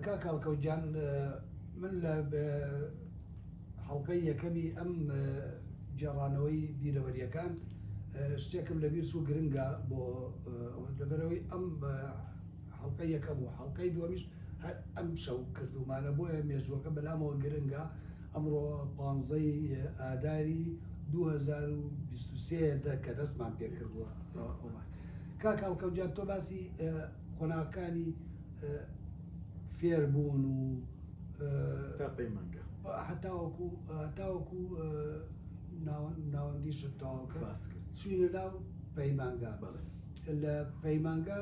کاک هەڵکەوت گیان من لە حەڵقەی یەکەمی ئەم گێڕانەوەی بیرەوەریەکان شتێکم لەبیر چوو گرنگە بۆ لەبەرەوەی ئەم حەڵقەی یەکەم و حەڵقەی دووەمیش هەر ئەم شەو کردومانە بۆیە مێژووەکە بەلامەوە گرنگە ئەمڕۆ پانزەی ئاداری 2023 دە کە دەستمان پێکردووە ئەومان کاک هەڵکەوت گیان تۆ باسی قۆناغەکانی فێربوون و تا پەیمانگە هەتاوەکو هەتاوەکو ناوەندی شت تەواو کرد باس کرد چوینە ناو پەیمانگا بەڵێ لە پەیمانگا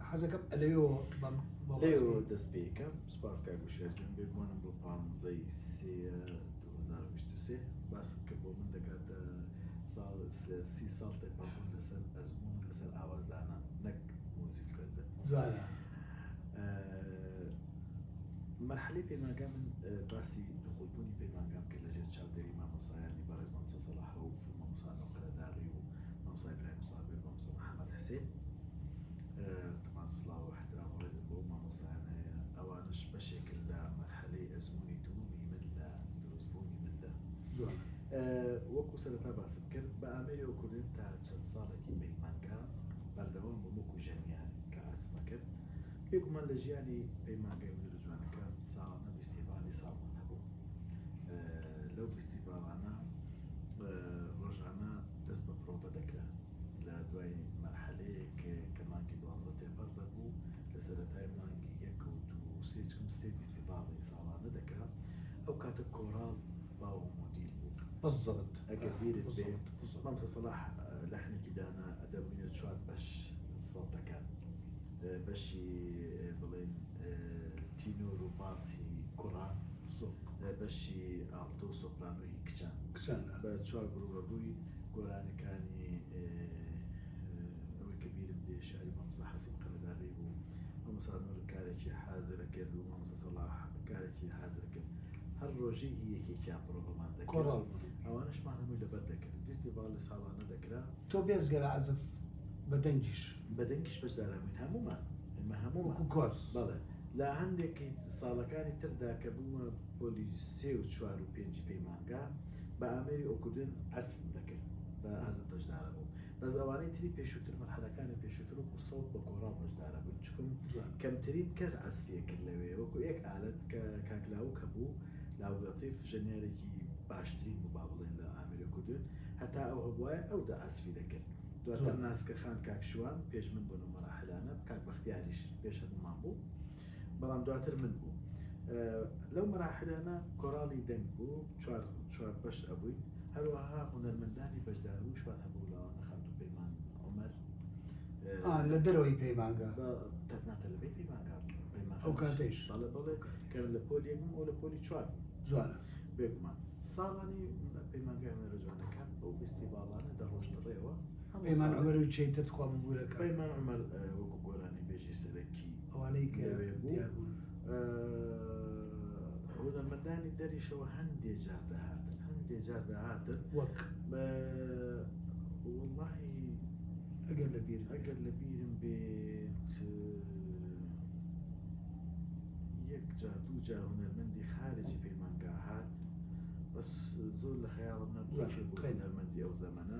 حەزەکەم لەوێوە بەم بۆ باس لەوێوە بکەی. دەست پێکەم سوپاس کاک وشیار گیان بێگومانم بۆ پانزەی سێ 2023 باسم کرد بۆ من دەکاتە ساڵ سی ساڵ تێپەڕبوون لەسەر ئەزموون لەسەر ئاوازدانان نەک موزیک خوێندن. جوانە. مەرحەلەی پەیمانگا من باسی دخولبوونی پەیمانگام کرد لەژێر چاودێری مامۆستایانی بەڕێز مامۆستا سەڵاح ڕەوف و مامۆستا نۆ قەرەداغی و مامۆستا ئیبراهیم سابر مامۆستا محەممەد حسێن تەمان سڵاو و احترام و ڕێزم بۆ مامۆستایان هەیە ئەوانش بەشێکن لە مەرحەلەی ئەزموونی دووەمی من لە دروستبوونی مندا وەکو سەرەتا باسم کرد بە ئامێری ئۆکوردن تا چەند ساڵێکی پەیمانگا بەردەوام بووم وەکو ژەنیار کە عەزمە کرد. بێگومان لە ژیانی پەیمانگای هونەرە جوانەکان ساڵانە ڤیستیڤالی ساڵمان هەبوو. لەو ڤیستیڤاڵانە ڕۆژانە دەست بە پرۆڤە دەکرا. لە دوای مەرحەلەیەک کە مانگی دوانزە تێپەڕ دەبوو، لە سەرەتای مانگی یەک و دوو و سێ چکم سێ ڤیستیڤاڵی ساڵانە دەکرا. ئەو کاتە کۆراڵ باو و مۆدیل بوو. بالضبط ئەگەر بیرت بێ مامۆستا سەڵاح لەحنێکی دانا دەبووینە چوار بەش سەوتەکان بەشی بڵێن تینۆر و باسی کوڕان بەشی ئاڵتۆ و سۆپرانۆ هی کچان کچان بە چوار گروپە بووی گۆرانەکانی ئەوەی کە بیرم دێ شعری مامۆستا حەسیم قەرەداغی بوو مامۆستا نور کارێکی حازرە کرد و مامۆستا سەڵاح کارێکی حازر کرد هەر ڕۆژی هی یەکێکیان پرۆڤەمان دەکرد کۆڕاڵ بوو. ئەوانەشمان هەمووی لەبەر دەکرد ڤیستیڤاڵی ساڵانە دەکرا. تۆ بێجگە لە عەزف بە دەنگیش. بە دەنگیش بەشدارە بووین هەموومان ئێمە هەموومان. وەکوو کۆرس. بەڵێ لە هەندێکی ساڵەکانی تردا کە بوومە پۆلی سێ و چوار و پێنجی پەیمانگا بە ئامێری ئۆکوردێن عەزفم دەکرد بە عەزف بەشدارە بووم بەس ئەوانەی تری پێشووتر مەرحەلەکانی پێشووتر وەکوو سەوت بە کۆڕاڵ بەشدارە بووین چکم کەمترین کەس عەزفیە کرد لەوێ وەکوو یەک ئالەت کە کاک لاوک هەبوو لاوک لەتیف ژەنیارێکی باشترین بوو با بڵێن لە ئامێری کوردن هەتا ئەو هەبوایە ئەو دە عەزفی دەکرد دواتر ناسکە خان کاک شوان پێش من بوون و مەراحلانە کاک بەختیاریش پێش هەموومان بوو بەڵام دواتر من بوو لەو مەراحلانە کۆراڵی دەنگ بوو چوار چوار بەش ئەبووین هەروەها هونەرمەندانی بەشداربووشمان هەبوو لەوانە خاتوو پەیمان عومەر لە دەرەوەی پەیمانگا تەنها تەلەبەی پەیمانگا بوو پەیمان ئەو کاتەیش بەڵێ بەڵێ کە لە پۆلی یەک بووم ئەو لە پۆلی چوار بوو جوانە بێگومان ساڵانی پەیمانگای هونەرە جوانەکان ئەو فیستیڤاڵانە دەڕۆشتە ڕێوە هەموو پەیمان ساڵێک عومەر و چیتر تخوا ببورە کە پەیمان عومەر وەکو گۆرانیبێژی سەرەکی ئەوانەی کە لەوێ بوو دیار بوون هونەرمەندانی دەریشەوە هەندێ جار دەهاتن هەندێ جار دەهاتن وەک وەڵاهی ئەگەر لە بیرت بێت. ئەگەر لە بیرم بێت یەک جار دوو جار هونەرمەندی خارجی پەیمانگا هات بەس زۆر لە خەیاڵم نەبوو جوانە کێ بوو قەینا. هونەرمەندی ئەو زەمەنە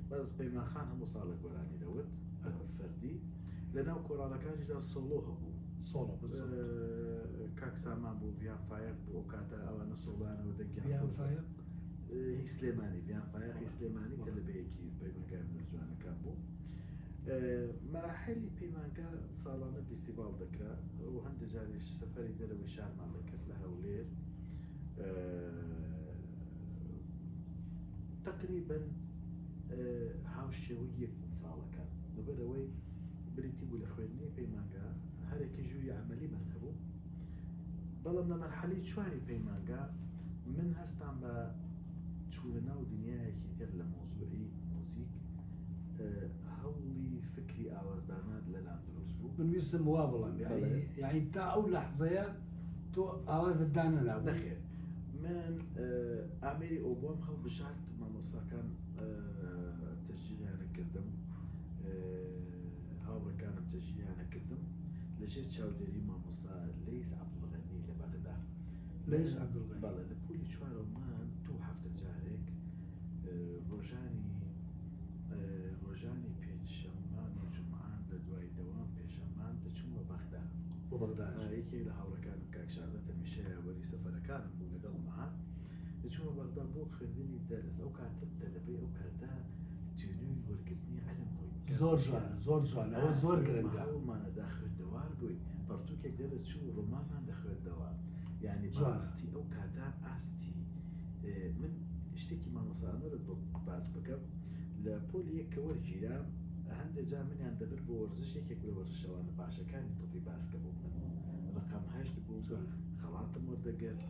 بەس پەیمان خان هەموو ساڵێک گۆرانی دەوت فەردی لەناو کۆراڵەکانیشدا سۆڵۆ هەبوو سۆڵۆ بالضبط. کاک سامان بوو ڤیان فایەق بوو ئەو کاتە ئەوانە سۆڵۆیانەوە دەنگیان ڤیان خۆش بوو. فایەق هی سلێمانی ڤیان فایەقی سلێمانی تەلەبەیەکی پەیمانگای هونەر جوانەکان بوو. مەراحیلی پەیمانگا ساڵانە ڤیستیڤاڵ دەکرا و هەندێک جاریش سەفەری دەرەوەی شارمان دەکرد لە هەولێر تقریبا هاوشێوەی یەک بوون ساڵەکان لەبەرئەوەی بریتی بوو لە خوێندنی پەیمانگا هەرێکی ژووری عەمەلیمان هەبوو بەڵام لە مەرحەلەی چواری پەیمانگا من هەستام بە چوونە ناو دنیایەکی تر لە مەوزوعی موزیک هەوڵی فکری ئاوازدانات لەلام دروست بوو. من ویستم وا بڵێم بەڵێ. یەعنی تا ئەو لەحزەیە تۆ ئاوازت دانەنابوو؟ نەخێر من ئامێری ئۆبۆم هەڵبژارد مامۆستاکان تەشجیعیانە کردم هاوڕێکانم تەشجیعیانە کردم لە. ژێر چاودێری مامۆستا لەیس عەبدولغەنی لە بەغدا. لەیس عەبدولغەنی. بەڵێ لە پۆلی چوارەوە من دوو هەفتە جارێک ڕۆژانی ڕۆژانی پێنجشەممان و جومعان لە دوای دەوام پێشەمان دەچوومە بەغدا. بۆ بەغدا. یەکێک لە هاوڕێکانم کاک شازاد هەمیشە یاوەری سەفەرەکانم بوو لەگەڵم هات. دەچوومە بەغدا بۆ خوێندنی دەرس ئەو کاتە تەلەبەی ئەو کاتە تینووی وەرگرتنی عیلم بووین. زۆر جوانە زۆر جوانە ئەوە زۆر گرنگە. هەوڵمانەدا خوێندەوار بووین پەڕتووکێک دەرەچوو ڕۆمانمان دەخوێندەوە یانی بەڕاستی ئەو کاتە ئاستی من شتێکی مامۆستا ئەنوەرت بۆ باس بکەم لە پۆلی یەک کە وەرگیرام هەندێک جار منیان دەبرد بۆ وەرزش یەکێک لە وەرزشەوانە باشەکانی تۆپی باسکە بووم من ڕقم هەشت بوو خەڵاتم وەردەگرت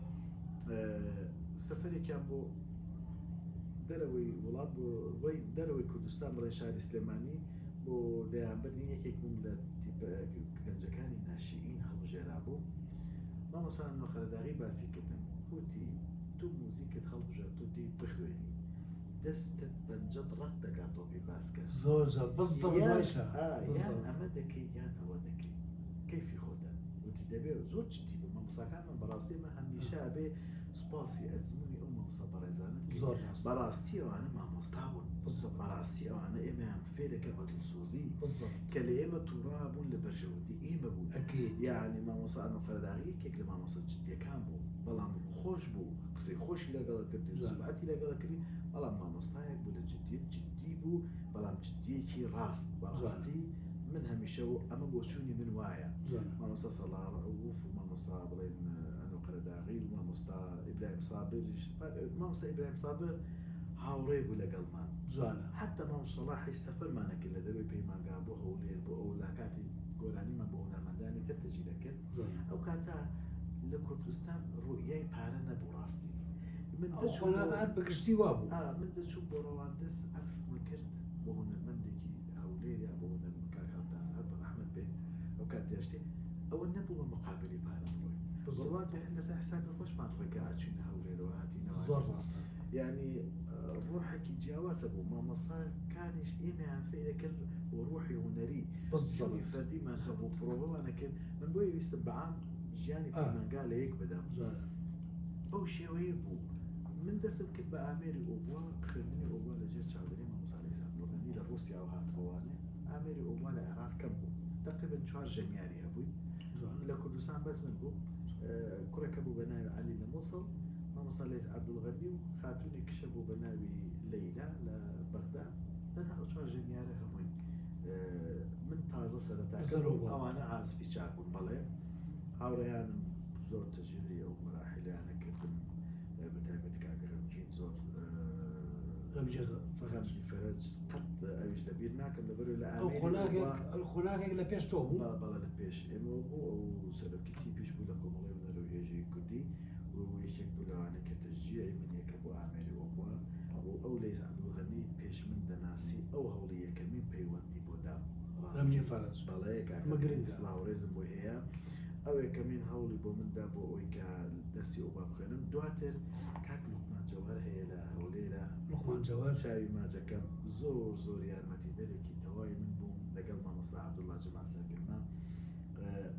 سەفەرێکیان بۆ دەرەوەی وڵات بۆ وەی دەرەوەی کوردستان بڵێن شاری سلێمانی بۆ دەیانبردین یەکێک بووم لە تیپە گەنجەکانی ناشیئین هەڵبژێرا بوو مامۆستا ئەنوەر قەرەداغی باسی کردم وتی تۆ موزیکت هەڵبژێر تۆ دێی بخوێنی دەستت پەنجەت ڕەق دەکات تۆپی باسکە زۆر زۆر بالضبط یان وایشە ئا یان بالضبط ئەمە دەکەی یان ئەوە دەکەی کەیفی خۆتە وتی دەبێ زۆر جدی بوو مامۆستاکانمان بەڕاستی ئێمە هەمیشە ئەبێ سوپاسی ئەزموونی ئەو مامۆستا بەڕێزانە بکەین زۆر ڕاستە بەڕاستی ئەوانە مامۆستا بوون بالضبط بەڕاستی ئەوانە ئێمەیان فێرەکرد بە دڵسۆزی بالضبط کە لە ئێمە تووڕا بوون لە بەرژەوەندی ئێمە بوون ئەکید یەعنی مامۆستا ئەنوەر قەرەداغی یەکێک لە مامۆستا جدیەکان بوو بەڵام ڕووخۆش بوو قسەی خۆشی لەگەڵ کردین جوانە سومعەتی لەگەڵ کردین بەڵام مامۆستایەک بوو لە جدیەت جدی بوو بەڵام جدیەکی ڕاست جوانە بەڕاستی من هەمیشە و ئەمە بۆچوونی من وایە جوانە مامۆستا سەڵاح ڕەئوف و مامۆستا بڵێن ئەنوەر قەرەداغی و مامۆستا ئیبراهیم سابریش مامۆستا ئیبراهیم سابر هاوڕێ بوو لەگەڵمان جوانە. حەتتا مامۆستا سەڵاحیش سەفەرمان ئەکرد لە دەرەوەی پەیمانگا بۆ هەولێر بۆ ئەو لا کاتی گۆرانیمان بۆ هونەرمەندانی تر تەجی دەکرد جوانە. ئەو کاتە لە کوردستان ڕوئیای پارە نەبوو ڕاستی من ئەو دەچووم بۆ قۆناغە هەر بە گشتی وا بوو. ئا من دەچووم بۆ ڕەواندز عەزفم کرد بۆ هونەرمەندێکی هەولێر یا بۆ هونەرمەند کاک هەمتاز هەر بە ڕەحمەت بێ ئەو کاتە شتێ ئەوە نەبوو بە مقابلی پارە بڕۆین بالضبط. بڕوات بێ هەر لەسەر حسابی خۆشمان ڕێگا ئەچوینە هەولێرەوە هاتینەوانێ زۆر ڕاستە. یانی ڕۆحێکی جیاواز هەبوو مامۆستا کانیش ئێمەیان فێرە کرد و ڕۆحی هونەری بالضبط. تیمی فەردیمان هەبوو پرۆڤەمان ئەکرد من بۆیە ویستم بە عام ژیانی ئا. پەیمانگا لە یەک بدەم جوانە. بەو شێوەیە بوو من دەستم کرد بە ئامێری ئۆبوا خوێندنی ئۆبوا لە ژێر چاودێری مامۆستا لەیس عەبدولغەنی لە ڕووسیاوە هاتبووانێ ئامێری ئۆبوا لە عێراق کەم بوو تەقریبەن چوار ژەنیاری هەبووین جوانە. لە کوردستان بەس من بووم کوڕێک هەبوو بە ناوی عەلی لە موسڵ مامۆستا لەیس عەبدولغەنی و خاتوونێک کشە بوو بە ناوی لەیلا لە بەغدا تەنها ئەو چوار ژەنیارە هەبووین من تازە سەرەتاکە زۆر بووم بوو. ئەوانە عازفی چاک بوون بەڵێ هاوڕێیانم زۆر تەجیلی ئەو مەراحیلیانە کردم بە تایبەتی کاک غەمگین زۆر غەمگین فەرەج. غەمگین فەرەج قەت ئەویش لەبیر ناکەم لەبەرەوەی لە ئەو ئامێری قۆناغێک ئەوە ئەو قۆناغێک لە پێش تۆ بوو؟ بەڵێ لە پێش ئێمەوە بوو ئەو سەرۆکی تیپیش بوو لە کۆمەڵەی هونەر و هێژەی کوردی و یەکێک بوو لەوانەی کە تەشجیعی من یەکە بۆ ئامێری ئۆبوا و ئەو لەیس عەبدولغەنی پێش من دەناسی ئەو هەوڵی یەکەمین پەیوەندی بۆ دام ڕاستی غەمگین فەرەج. بەڵێ کاکە ئەمە گرنگە. سڵاو و ڕێزم بۆی هەیە ئەو یەکەمین هەوڵی بۆ من دا بۆ ئەوەی کە دەرسی ئۆبوا بخوێنم دواتر کاک لوقمان جەوهەر هەیە لە هەولێرە لوقمان جەوهەر. چاوی ماجەکەم زۆر زۆر یارمەتیدەرێکی تەواوی من بوو لەگەڵ مامۆستا عەبدوڵڵا جەمال سەرگرمە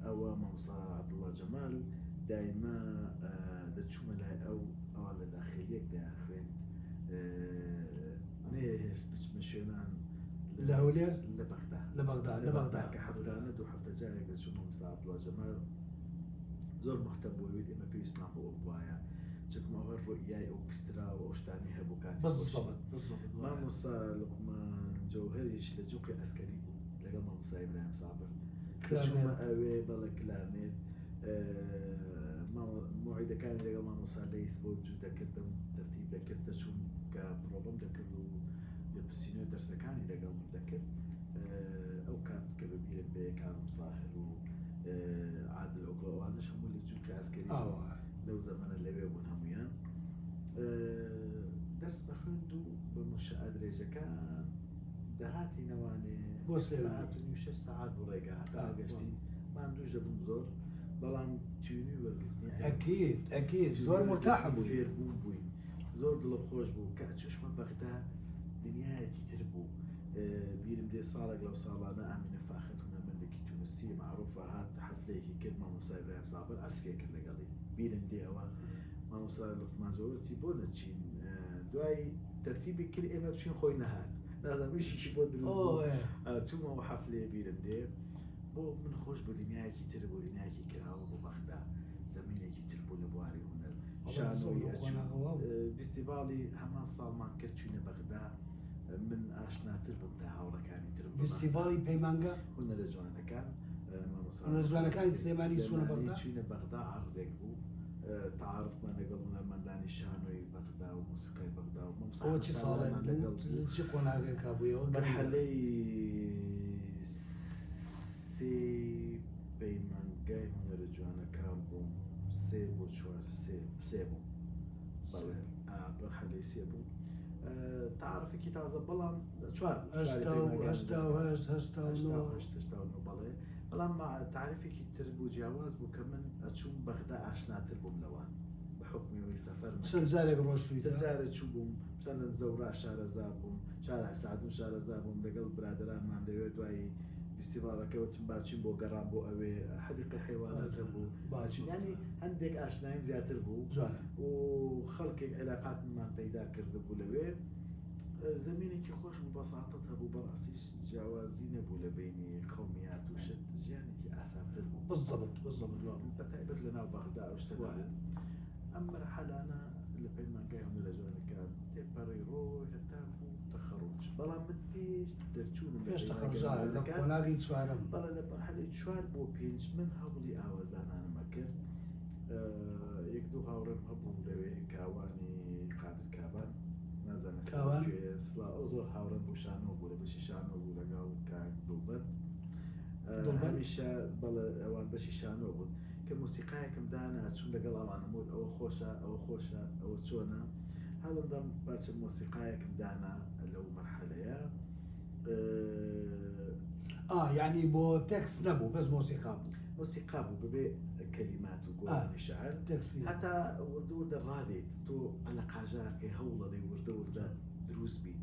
ئەوە مامۆستا عەبدوڵڵا جەمال دایمە دەچوومە لای ئەو ئەوان لە داخلیەک دەیان خوێند نەیەهێشت بچمە شوێنان لە هەولێر لە بەغدا لە بەغدا لە بەغدا کە هەفتانە دوو هەفتە جارێک دەچووم مامۆستا عەبدوڵڵا جەمال زۆر مهتەم بوو ویت ئێمە پێویستمان بۆ ئەو بوایە چونکم ئەوە ڕوئیای ئۆرکسترا و ئەو شتانەی هەبوو کاتی خۆشی. بالضبط بالضبط وایە. مامۆستا لوقمان جەوهەریش لە جوقی عەسکەری بوو لەگەڵ مامۆستا ئیبراهیم سابر دەچوومە کلارنێت. ئەوێ بەڵێ کلارنێت مۆعیدەکانی لەگەڵ مامۆستا لەیس بۆ جوو دەکردم تەرتیب دەکرد دەچووم کە پرۆڤەم دەکرد و لێپرسینەوەی دەرسەکانی لەگەڵ من دەکرد ئەو کات کە بەبیرم بێ کازم ساهر و عادل ئۆکڵ ئەوانەش هەموو لە جووکی عەسکەری بوون ئاوا. لەو زەمەنە لەوێ بوون هەموویان دەرس بەخوێند و بە منشئە درێژەکان دەهاتینەوانێ بۆ سلێمانی. سەعات و نیو شەش سەعات بوو ڕێگا هەتا ئا، گەشتین ماندووش دەبووم زۆر بەڵام تینووی وەرگرتنی عیلم ئەکید ئەکید تینووی زۆر مورتاحە وەرگرتنی بووی. فێربوون بووین زۆر دڵم خۆش بوو کە ئەچووشمە بەغدا دنیایەکی تر بوو بیرم دێ ساڵێک لەو ساڵانە ئامینە فاخر هونەرمەندێکی تونسی نووسی مەعروفە هات حەفلەیەکی کرد مامۆستا ئیبراهیم سابر عەزفێ کرد لەگەڵی بیرم دێ ئەوە مامۆستا لوقمان زۆر وتی بۆ نەچین دوای تەرتیبی کرد ئێمە بچین خۆی نەهات نازانم ئیشێکی بۆ دروست بوو چوومەوە حەفلەیە بیرم دێ بۆ من خۆش بوو دنیایەکی تر بوو دنیایەکی کراوە بۆ بەغدا زەمینێکی تر بوو لە بواری هونەر شانۆی ئەچوو فیستیڤاڵی هەمان ساڵمان کرد چوینە بەغدا من ئاشناتر بووم تا هاوڕەکانی ترم فیستیڤاڵی پەیمانگە هونەرە جوانەکان هونەرە جوانەکانی سلێمانی چوونە بەغدا چوینە بەغدا عەرزێک بوو تەعارفمان لەگەڵ هونەرمەندانی شانۆی بەغدا و مۆسیقای بەغدا و مامۆستا ئەوە چ ساڵێک حەسەن لەگەڵ بوو چ قۆناغێکا بوویەوە مەرحەلەی سێی پەیمانگای هونەرە جوانەکان بووم سێ بۆ چوار سێ سێ بووم بەڵێ مەرحەلەی سێ بووم تەعارفێکی تازە بەڵام چوار بوو 88 89 89 بەڵێ بەڵام تەعریفێکی تر بوو جیاواز بوو کە من ئەچووم بەغدا ئاشناتر بووم لەوان بە حوکمی ئەوەی سەفەرم چەند جارێک ڕۆشتوویتە؟ چەند جارێک چووبووم مثلا زەورا شارەزا بووم شارع سەعدون شارەزا بووم لەگەڵ برادەرانمان لەوێ دوایی فیستیڤاڵەکە وتم با بچین بۆ گەڕان بۆ ئەوێ حەدیقەی حەیوانات هەبوو باچین یانی هەندێک ئاشناییم زیاتر بوو و خەڵکێک عیلاقاتمان پەیدا کردبوو لەوێ زەمینێکی خۆش بوو بەساتەت هەبوو بەڕاستیش جیاوازی نەبوو لە بەینی قەومیات و شت ژیانێکی ئاسانتر بوو. بالضبط بالضبط وا بوو. بە تایبەت لە ناو بەغدا ئەو شتە نەبوو. ئەم مەرحەلانە لە پەیمانگای هونەرە جوانەکان تێپەڕی ڕۆی هەتاکوو تەخەڕوج بەڵام من پێش دەرچوونم لە پێش پەیمانگای تەخەڕوج لە هونەرەکان قۆناغی چوارەم. بەڵێ لە مەرحەلەی چوار بۆ پێنج من هەوڵی ئاوازدانانم ئەکرد یەک دوو هاوڕێم هەبوو لەوێ کاوانی قادر کابان نازانم ئێستا کاوان؟ کوێیە سڵاو ئەو زۆر هاوڕێم بوو شانۆ بوو لە بەشی شانۆ بوو لەگەڵ کاک دڵبەند دڵبەند؟ هەمیشە بەڵێ ئەوان بەشی شانۆ بوون کە مۆسیقایەکم دانا چووم لەگەڵ ئەوانم وت ئەوە خۆشە ئەوە خۆشە ئەوە چۆنە هەڵمدام پارچە مۆسیقایەکم دانا لەو مەرحەلەیە ئا یعنی بۆ تێکست نەبوو بەس مۆسیقا بوو مۆسیقا بوو بەبێ کەلیمات و گۆرانی شعر تێکستی هەتا وردە وردە ڕادێیت تۆ پەلە قاژارکەی هەوڵەدەی وردە وردە دروست بی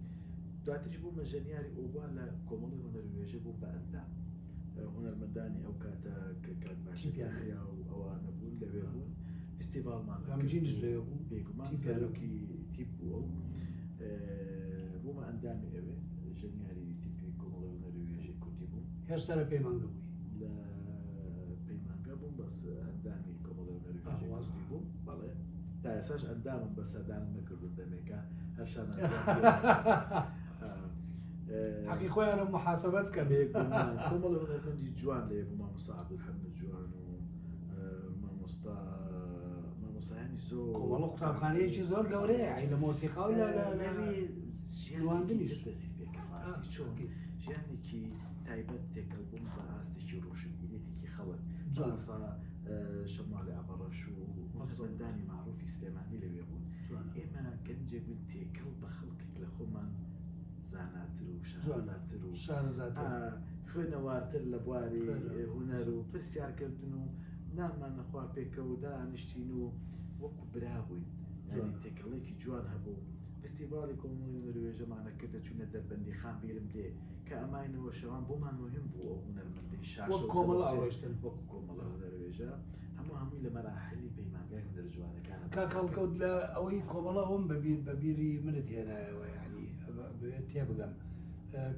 دواتریش بوومە ژەنیاری ئۆبوا لە کۆمەڵی هونەر و وێژە بووم بە ئەندام هونەرمەندانی ئەو کاتە کە کاک باشر تیپیان هەبوو. یەحیا و ئەوانە بوون لەوێ بوون فیستیڤاڵمان ئەکرد غەمگینیش و لەوێ بوو بێگومان تیپیان هەبوو. سەرۆکی تیپ بوو ئەو بوومە ئەندامی ئەوێ ژەنیاری تیپی کۆمەڵی هونەر و وێژەی کوردی بووم. هێشتا لە پەیمانگە بووی؟ لە پەیمانگە بووم بەس ئەندامی کۆمەڵی هونەری وێژەی کوردی بووم بەڵێ تا ئێساش ئەندامم بەس سەردانم نەکردوون دەمێکە هەر شانازیان پێوە حەقی خۆیانە محاسبە بکەن. بێگومان کۆمەڵی هونەرمەندی جوان لێ بوو مامۆستا عەبدولحەمید جوان و مامۆستا مامۆستایانی زۆر کۆمەڵە قوتابخانەیەکی زۆر گەورەیە ئەی لە مۆسیقا و لە لە لە لەوێ ژیانێکی نواندنیش. تر دەستی پێکرد ڕاستی چۆن ژیانێکی تایبەت تێکەڵ بووم بە ئاستێکی ڕۆشنبیریەتێکی خەڵک جوان. مامۆستا شەماڵی عەبەڕەش و هونەرمەندانی مەعروفی سلێمانی لەوێ بوون جوانە. ئێمە گەنجێک بووین تێکەڵ بە خەڵکێک لە خۆمان زاناتر و شارەزاتر و شارەزاتر خوێنەوارتر لە بواری خوێنەوار. هونەر و پرسیارکردن و نانمان نەخوار پێکەوە دانیشتین و وەکو برا بووین یعنی جوان. تێکەڵێکی جوان هەبوو فستیڤاڵی کۆمەڵی هونەر و وێژەمان ئەکرد دەچووینە دەربەندیخان بیرم دێ کە ئەماینەوە شەوان بۆمان موهیم بوو ئەو هونەرمەندەی شاشە وەک و کۆمەڵە تەلەفزیۆن ئەڕۆیشتن. وەکو کۆمەڵە هونەر و وێژە هەموو هەمووی لە مەراحلی پەیمانگای هونەرە جوانەکانە کاک باس ئەکرد. هەڵکەوت لە ئەوەی کۆمەڵە ئەوم بەبیر بەبیری منت هێنایەوە یعنی بەوێ تێبگەم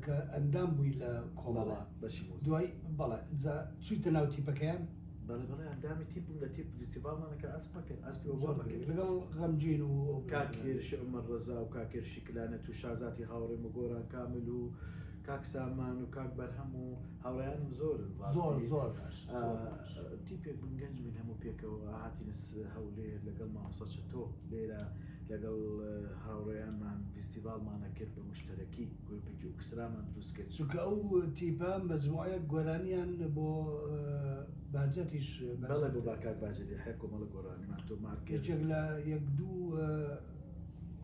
کە ئەندام بووی لە بەڵێ کۆمەڵە بەشی مۆزیک. دوای بەڵێ جا چوویتە ناو تیپەکەیان؟ بەڵێ بەڵێ ئەندامی تیپ بووم لە تیپ فیستیڤاڵمان ئەکرد ئەسپ ئەکرد ئەسپی زۆر ئۆباڵ گرنگ ئەکرد. لەگەڵ غەمگین و ئەو کاک برادەرانە. هێرشی عومەر ڕەزا و کاک هێرشی کلانەت و شازاتی هاوڕێم و گۆران کامل و کاک سامان و کاک بەرهەم و هاوڕێیانم زۆرن زۆر ڕاستی زۆر باش زۆر باش. تیپێک بووین گەنج بووین هەموو پێکەوە هاتینە هەولێر لەگەڵ مامۆستا چەتۆ لێرە لەگەڵ هاوڕێیانمان فیستیڤاڵمان ئەکرد بە موشتەرەکی گروپێکی ئۆکسترامان دروست کرد. چونکە ئەو تیپە مەجموعەیەک گۆرانیان بۆ باجەتیش بەڵێ بۆ با کاک باجەت یەحیا کۆمەڵە گۆرانیمان تۆمار کرد. یەکێک لە یەک دوو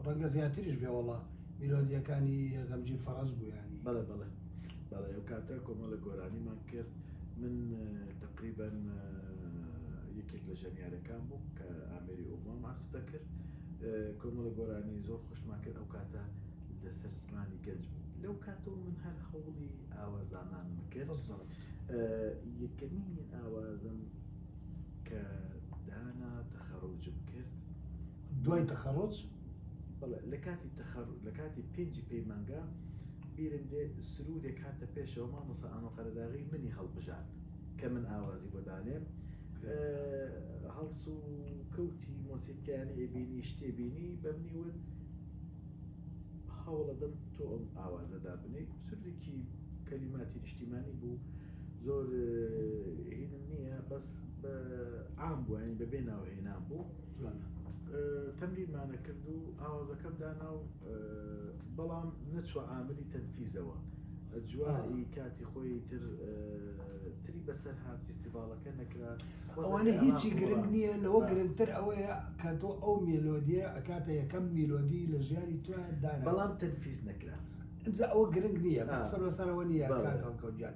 ڕەنگە زیاتریش بێ وەڵا میلۆدیەکانی غەمگین فەڕەج بوو یانی. بەڵێ بەڵێ بەڵێ ئەو کاتە کۆمەڵە گۆرانیمان کرد من تەقریبەن یەکێک لە ژەنیارەکان بووم کە ئامێری ئۆبوام عەزف دەکرد کۆمەڵە گۆرانی زۆر خۆشمان کرد ئەو کاتە لەسەر زمانی گەنج بوو لەو کاتەوە من هەر هەوڵی ئاوازدانانم کرد. بالضبط. یەکەمین ئاوازم کە دانا تەخەڕوجم کرد. دوای تەخەڕوج؟ بەڵێ لە کاتی تەخەڕ لە کاتی پێنجی پەیمانگا بیرم دێ سروودێک هاتە پێشەوە مامۆستا ئانۆ قەرەداغی منی هەڵبژارد کە من ئاوازی بۆ دانێم هەڵس و کەوتی مۆسیقیانی ئەبینی شتێ بینی بە منی وت هەوڵەدەم تۆ ئەم ئاوازە دابنێی سروودێکی کەلیماتی نیشتیمانی بوو زۆر هینم نییە بەس بە عام بوو یانی بەبێ ناوهێنان بوو تەمرینمانە کرد و ئاوازەکەم دانا و بەڵام نەچوە عاملی تەنفیزەوە ئەجوایی کاتی خۆی تر تری بەسەر هات فیستیڤاڵەکە نەکرا ئەوانە هیچی گرنگ نییە لەوە گرنگتر ئەوەیە کە تۆ ئەو مێلۆدیە ئەکاتە یەکەم میلۆدی لە ژیانی تۆ دانا بەڵام تەنفیز نەکرا ئینجا ئەوە گرنگ نییە قسەم لەسەرەوە نییە کاک هەڵکەوت گیان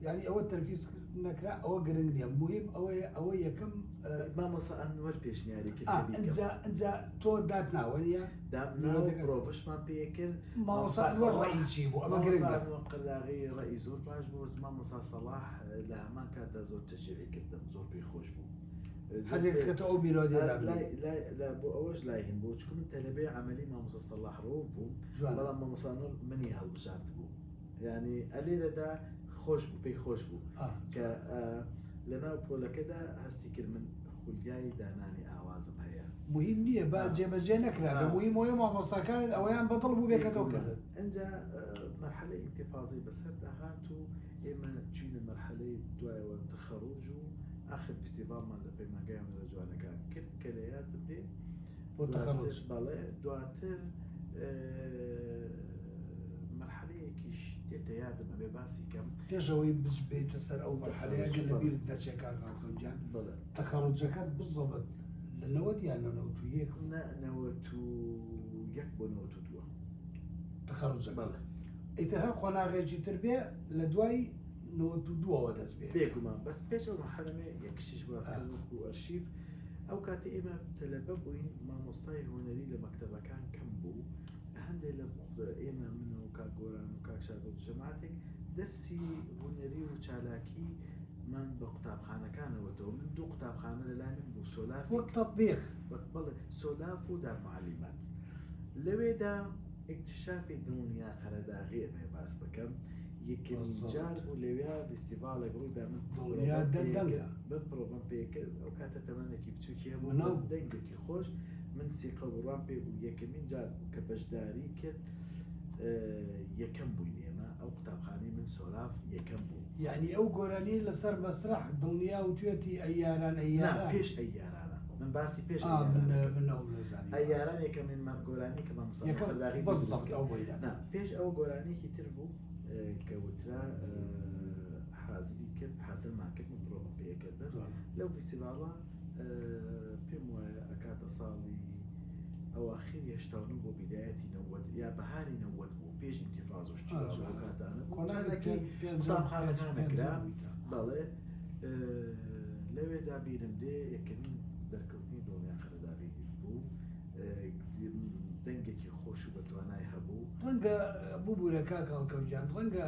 یعنی ئەوە تەنفیز نەکرا ئەوە گرنگ نییە مهم ئەوەیە ئەوە یەکەم مامۆستا ئەنوەر پێشنیاری کرد ئینجا ئینجا تۆ داتناوە نییە دامناوە پرۆڤشمان پێ کرد مامۆستا ئەنوەر ڕەئی چی بوو ئەمە گرنگە قەلاغی ڕەئی زۆر باش بوو بەس مامۆستا سەڵاح لە هەمان کاتدا زۆر تەشجیعی کردم زۆر پێی خۆش بوو حەزێک کە تۆ ئەو میلۆدیە دابنێی لای بۆ ئەوەش لای هین بوو چونکە من تەلەبەی عەمەلی مامۆستا سەڵاح ڕەوف بووم بەڵام مامۆستا نور منی هەڵبژارد بوو یعنی ئەلێرەدا خۆش بوو پێی خۆش بوو کە لەناو پۆلەکەدا هەستی کرد من خولیای دانانی ئاوازم هەیە مهم نییە با جێبەجێ نەکرا بە مهم ئەوەیە مامۆستاکانت ئەوەیان بەدڵ بوو بێ کە تۆ کردت ئەجا مەرحەلەی ئینتیفازی بەسەردا هات و ئێمە چوینە مەرحەلەی دوایەوە تەخەڕوج و ئاخر فیستیڤاڵمان لە پەیمانگای هونەرە جوانەکان کرد کە لە یادم دێ بۆ تەخەڕوج بەڵێ دواتر مەرحەلەیەکیش دێتە یادم ئەبێ باسی کەم. پێش ئەوەی بچ بێیتە سەر ئەو مەرحەلەیە گەر لە بیرت نەچێ کاک هەڵکەوت گیان بەڵێ. تەخەڕوجەکەت بزەبت لە 90 یان لە 91 بوو؟ نا 91 بۆ 92. تەخەڕوجەکەت؟ بەڵێ. ئیتر هەر قۆناغێکی تر بێ لە دوای 92ەوە دەست پێ. بێگومان بەس پێش ئەو مەرحەلەمێ یەک شتیش باس کەم وەکوو ئەرشیف ئەو کاتەی ئێمە تەلەبە بووین مامۆستای هونەری لە مەکتەبەکان کەم بوو هەندێ لە ئێمە من و کاک گۆران و کاک شازە و جەماعەتێک دەرسی هونەری و چالاکی مان بە قوتابخانەکانەوەتەوە من دوو قوتابخانە لە لای من بوو سۆلاف وەک تەتبیق وەک بەڵێ سۆلاف و دار معەلیمات لەوێدا ئیکتشافی دڵنیا قەرەداغی ئەمەوێ باس بکەم یەکەمین جار بوو لەویا ڤیستیڤاڵێک ڕوویدا من دڵنیا دەنگە من پرۆڤەم پێ کرد ئەو کاتە تەمەنێکی بچووکی هەبوو بەس دەنگێکی خۆش من سیقە و بڕوام پێ بوو یەکەمین جار بوو کە بەشداری کرد یەکەم بووین ئێمە ئەو قوتابخانەی من سۆلاف یەکەم بوو. یەعنی ئەو گۆرانیەی لەسەر مەسرەح دڵنیا وتوێتی ئەی یاران ئەی یاران. نا پێش ئەی یارانە من باسی پێش ئەی یارانە ئا من ئەوم نەزانی. ئەی یاران یەکەمین گۆرانی کە مامۆستا قەرداغی دروست کرد. ئەو بۆی دانا. نا پێش ئەوە گۆرانیەکی تر بوو کە وترا حازری کرد حازرمان کرد من پرۆڤەم پێ کردن لەو فیستیڤاڵە پێم وایە ئەکاتە ساڵی ئەواخیری 89 بۆ بیدایەتی 90 یا بەهاری 90 بوو پێش ئینتیفاز و شتی وا بوو کاتانە بوو چالاکی قوتابخانەکان نەکرا بەڵێ لەوێدا بیرم دێ یەکەمین دەرکەوتنی دڵنیا قەرەداغی بوو دەنگێکی خۆش و بەتوانای هەبوو. ڕەنگە ببورە کاک هەڵکەوت گیان ڕەنگە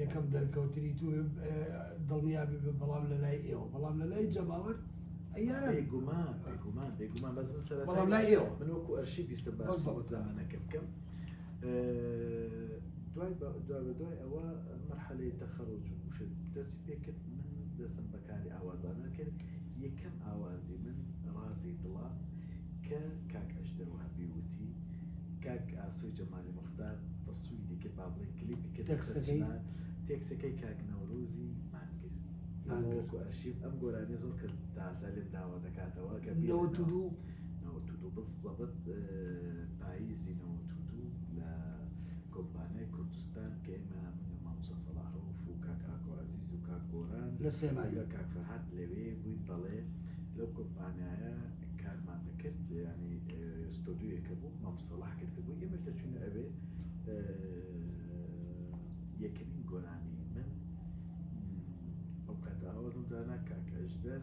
یەکەم دەرکەوتنی تو دڵنیا بێ بەڵام لە لای ئێوە بەڵام لە لای جەماوەر ئەیارە بێگومان بێگومان بێگومان بەس من سەرەتا بەڵام لای ئێوە من وەکو ئەرشیف ویستم باسی زەمەنەکە بکەم دوای دوای بە دوای ئەوە مەرحەلەی تەخەڕوج و شت دەستی پێکرد من دەستم بە کاری ئاوازانە کرد یەکەم ئاوازی من ڕازی دڵە کە کاک ئەژدەر وەهبی وتی کاک ئاسۆی جەمالی موختار تەسویری کرد با بڵێین کلیپی کرد لەسەر تێکستەکەی؟ چنار تێکسەکەی کاک نەورۆزی مانگر ئەمە مانگر. وەکو ئەرشیف ئەم گۆرانیە زۆر کەس تاسا لێم داوا دەکاتەوە کە نەوەت و بیڵێنەوە دوو 92 بالضبط پاییزی 92 لە کۆمپانیای کوردستان کە ئێمە من و مامۆستا سەڵاح ڕەوف و کاک ئاکۆ عەزیز و کاک گۆران لە سلێمانی لەگەڵ کاک فەرهاد لەوێ بووین بەڵێ لەو کۆمپانیایە کارمان دەکرد یانی ستۆدیۆیەکە بوو مامۆستا سەڵاح کردبووی ئێمەش دەچوینە ئەوێ یەکەمین گۆرانی من ئەو کاتە ئاوازم دانا کاک ئەژدەر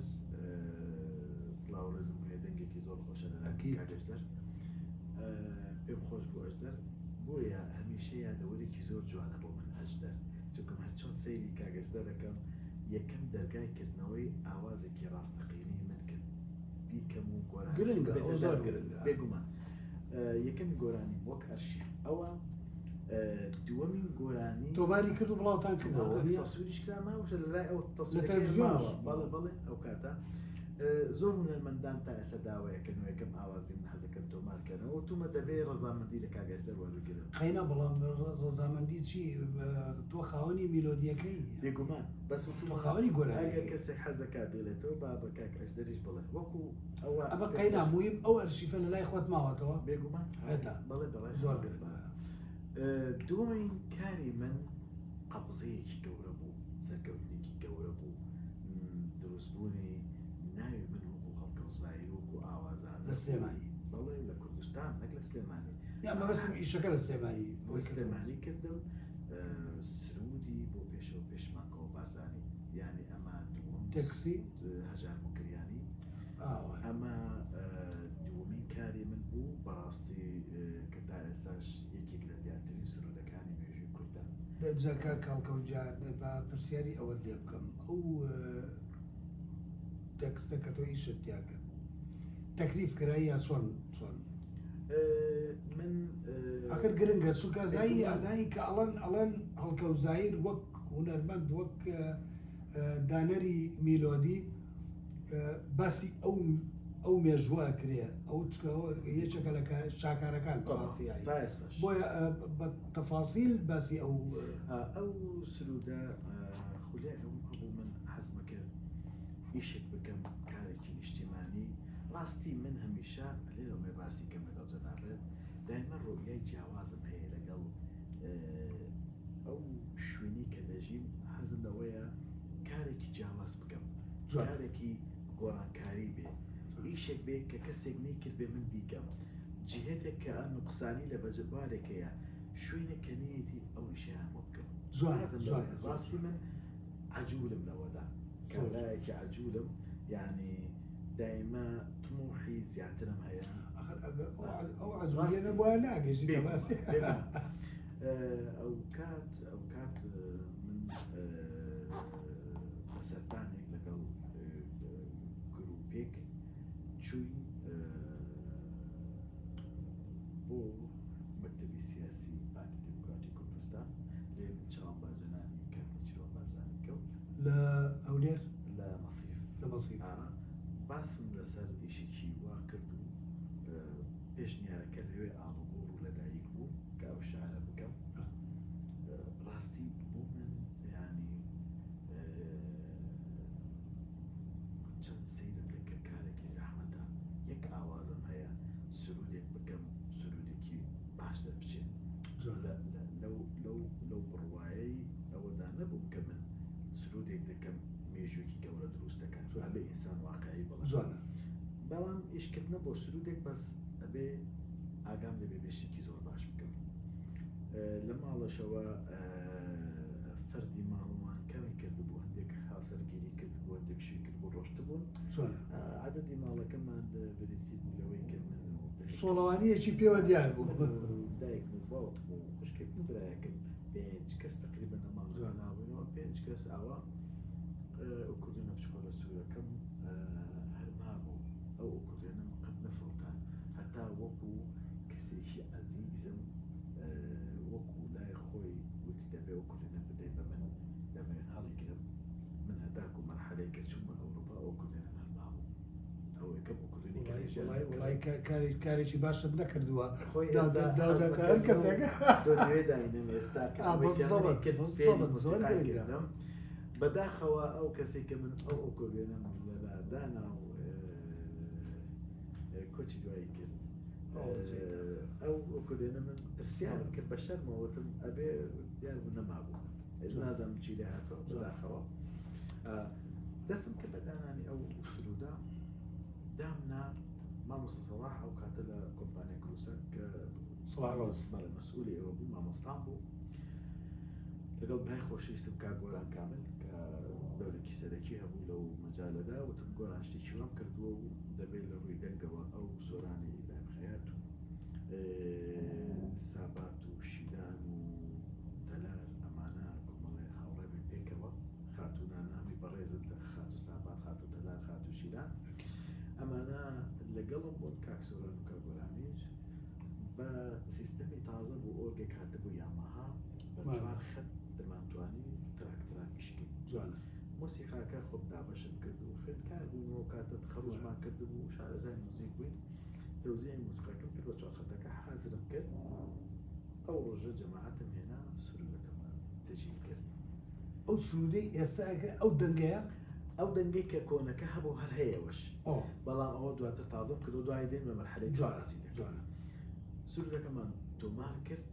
سڵاو ڕێزم هەیە دەنگێکی زۆر خۆشە لە کاک ئەژدەر پێم خۆش بوو ئەژدەر بۆیە هەمیشە یادەوەرێکی زۆر جوانە بۆ من ئەژدەر چونکم هەرچۆن سەیری کاک ئەژدەر دەکەم. یەکەم دەرگای کردنەوەی ئاوازێکی ڕاستەقینەی من کرد بیکەم و گۆرانی گرنگە ئەوە زۆر گرنگە. بێگومان یەکەم گۆرانیم وەک ئەرشیف ئەوە دووەمین گۆرانی تۆماری کرد و بڵاوتان کردەوە تەسویریش کرا ماوە لە لای ئەو تەسویرەکەی ماوە بەڵێ بەڵێ ئەو کاتە زۆر هونەرمەندان تا ئێستا داوایەکەن و یەکەم ئاوازی من حەزەکەن تۆمار کەنەوە وتومە دەبێ ڕەزامەندی لە کاک ئەژدەر وەربگرن. قەینا بەڵام ڕەزامەندی چی تۆ خاوەنی میلۆدیەکەی. بێگومان بەس وتومە تۆ خاوەنی گۆرانیەکەی. ئەگەر کەسێک حەزەکا بیڵێتەوە با بە کاک ئەژدەریش بڵێ وەکو ئەوە ئەمە قەینا موهیم ئەو ئەرشیفە لە لای خۆت ماوەتەوە؟ بێگومان هێتا بەڵێ بەڵێ زۆر گرنگە. دووەمین کاری من قەبزەیەکی گەورە بوو، سەرکەوتنێکی گەورە بوو، دروستبوونی ناوی من وەکو هەڵکەوت زاهیر وەکو ئاوازانە لە سلێمانی. بەڵێ لە کوردستان نەک لە سلێمانی. یا مەبەستم ئیشەکە لە سلێمانی لە سلێمانی کردم سروودی بۆ پێشەوە پێشمانکەوە بارزانی یانی ئەمە دووەم تێکستی هەژار موکریانی ئەمە دووەمین کاری من بوو بەڕاستی کە تا ئێستاش یەکێک لە دیارترین سروودەکانی مێژووی کوردە. جا کاک هەڵکەوت جا با پرسیاری ئەوەت لێ بکەم ئەو تێکستە کە تۆ ئیشت تیا کرد تەکلیف کرا یا چۆن چۆن؟ من ئەخر گرنگە چونکە زایی ئازایی کە ئەڵەن ئەڵێن هەڵکەوت زاهیر وەک هونەرمەند وەک دانەری میلۆدی باسی ئەو ئەو مێژوە کرێ ئەو یەکێکە لە شاکارەکان بۆیە بە تەفاسیل باسی ئەو ئەو سرودە خولیای ئەوم هەبوو من حەزمە کرد ئیشێک بکەم کارێکی نیشتیمانی ڕاستی من هەمیشە لێرەوە باسی کەم لەگەڵ جەنابت دایمە ڕۆیای جیاوازم هەیە لەگەڵ ئەو شوێنی کە دەژیم حەزم لەوەیە کارێکی جیاواز بکەم کارێکی گۆڕانکاری بێ ئیشێک بێ کە کەسێک نەیکردبێ من بیکەم جیهتێک کە نوقسانی لە بەجبارێک هەیە شوێنێک کە نیەتی ئەو ئیشیان بۆ بکەم ڕاستی من عجولم لەوەدا کابرایەکی عجولم یعنی دایمە تموحی زیاترم هەیە ئەو عجولیە نەبوایە ناگەیشتیتە باسی. ئەو کات ئەو کات من بە سەردانێک لەگەڵ گروپێک چوین بۆ مەکتەبی سیاسی پارتی دیموکراتی کوردستان لێ من چاوم بە جەنابی کاک نێچیروان بارزانی کەوت لە هەولێر لە مەسیف لە مەسیف باسم لەسەر ئیشێکی وا کرد و پێشنیارەکە لەوێ ئاڵوگۆڕ و لەدایک بوو کە ئەو شعرە بکەم ڕاستی بۆ من ینی چەند سەیرم دەکرد کارێکی زەحمەتە یەک ئاوازم هەیە سرودێک بکەم سرودێکی باش دەربچێت لەو لەو لەو بڕوایەی ئەوەدا نەبووم کە من سرودێک دەکەم مێژوویەکی گەورە دروست دەکات ئەبێ ئینسان واقعی بڵێ بەڵام ئیشکردنە بۆ سرودێک بەس ئەبێ ئاگام لێبێ بێ شتێکی زۆر باش بکەم لە ماڵەشەوە فەردی ماڵمان کەمی کردبوو هەندێک هاوسەرگیری کردبوو هەندێک شوی کردبوو ڕۆشتبوون عادەتی ماڵەکەمان بریتی بوو لەوەی کە من سۆڵەوانیەکی پێوە دیار بوو دایکم و باوکم و خوشکێکم و برایەکم پێنج کەس تقریبا لە ماڵەکە ناوبووینەوە پێنج کەس ئاوا ئەو کوردێنە بچکۆلە سوورەکەم هەر مابوو ئەو ئەکوردێنەم قەت نەفەوتا هەتا وەکو کەسێکی عەزیزم وەکو لای خۆی وتی دەبێ ئەو کوردێنە بدەی بە من دەمەوێت هەڵیگرم من هەتاکو مەرحەلەی کە چوومە ئەوروپا ئەو کوردێنەم هەر مابوو ئەو یەکەم ئەکوردێنی کە لە ژیانم وەڵای کارێکی باشت نەکردووە خۆی ئێستا داوداتە هەر کەسێک ستۆدیۆی داینم ئێستا کە ئەوەی کە منی کرد فێری مۆسیقای کردم بەداخەوە ئەو کەسێک کە من ئەو ئۆکۆردێنەم لەلا دانا و کۆچی دوایی کرد ئەو ئۆکۆردێنە من پرسیارم کرد بە شەرمەوە وتم ئەبێ دیار بوو نەمابوو نازانم چی لێ هاتووە بەداخەوە دەستم کرد بە دانانی ئەو سرودە دامنا مامۆستا سەڵاح ئەو کاتە لە کۆمپانیا کوردستان کە سڵاح ڕۆز بەڵێ مەسئولی ئێوە بوو مامۆستام بوو لەگەڵ برای خۆشەویستم کاک گۆران کامل کە دەورێکی سەرەکی هەبوو لەو مەجالەدا وتم گۆران شتێکی وام کردووە و دەبێت لە ڕووی دەنگەوە ئەو سۆرانی ئیبراهیم خەیات و سابات و شیلان و تەلار ئەمانە کۆمەڵێ هاوڕێ بن پێکەوە خاتوونانە هەمووی. ئەمانە لەگەڵم بوون کاک سۆران و کاک گۆرانیش بە سیستەمی تازە بوو ئۆرگێک هاتبوو یاماها بە چوار خەت دەمانتوانی track track ئیش کەین. جوانە. مۆسیقاکە خۆم دابەشم کرد و خوێندکار بووین و ئەو کاتە تەخەڕوجمان کردبوو و شارەزای موزیک بووین تەوزیعی مۆسیقاکەم کرد بە چوار خەتەکە حازرم کرد ئەو ڕۆژە جەماعەتم هێنا سروودەکەمان تەجیل کرد. ئەو سروودەی ئێستا ئەکرێ ئەو دەنگەیە؟ ئەو دەنگەی کە کۆنەکە هەبوو هەر هەیەوەش بەڵام ئەوە دواتر تازەم کردەوە دوای دێن بە مەرحەلەی تر باسی دەکەم. سروودەکەمان تۆمار کرد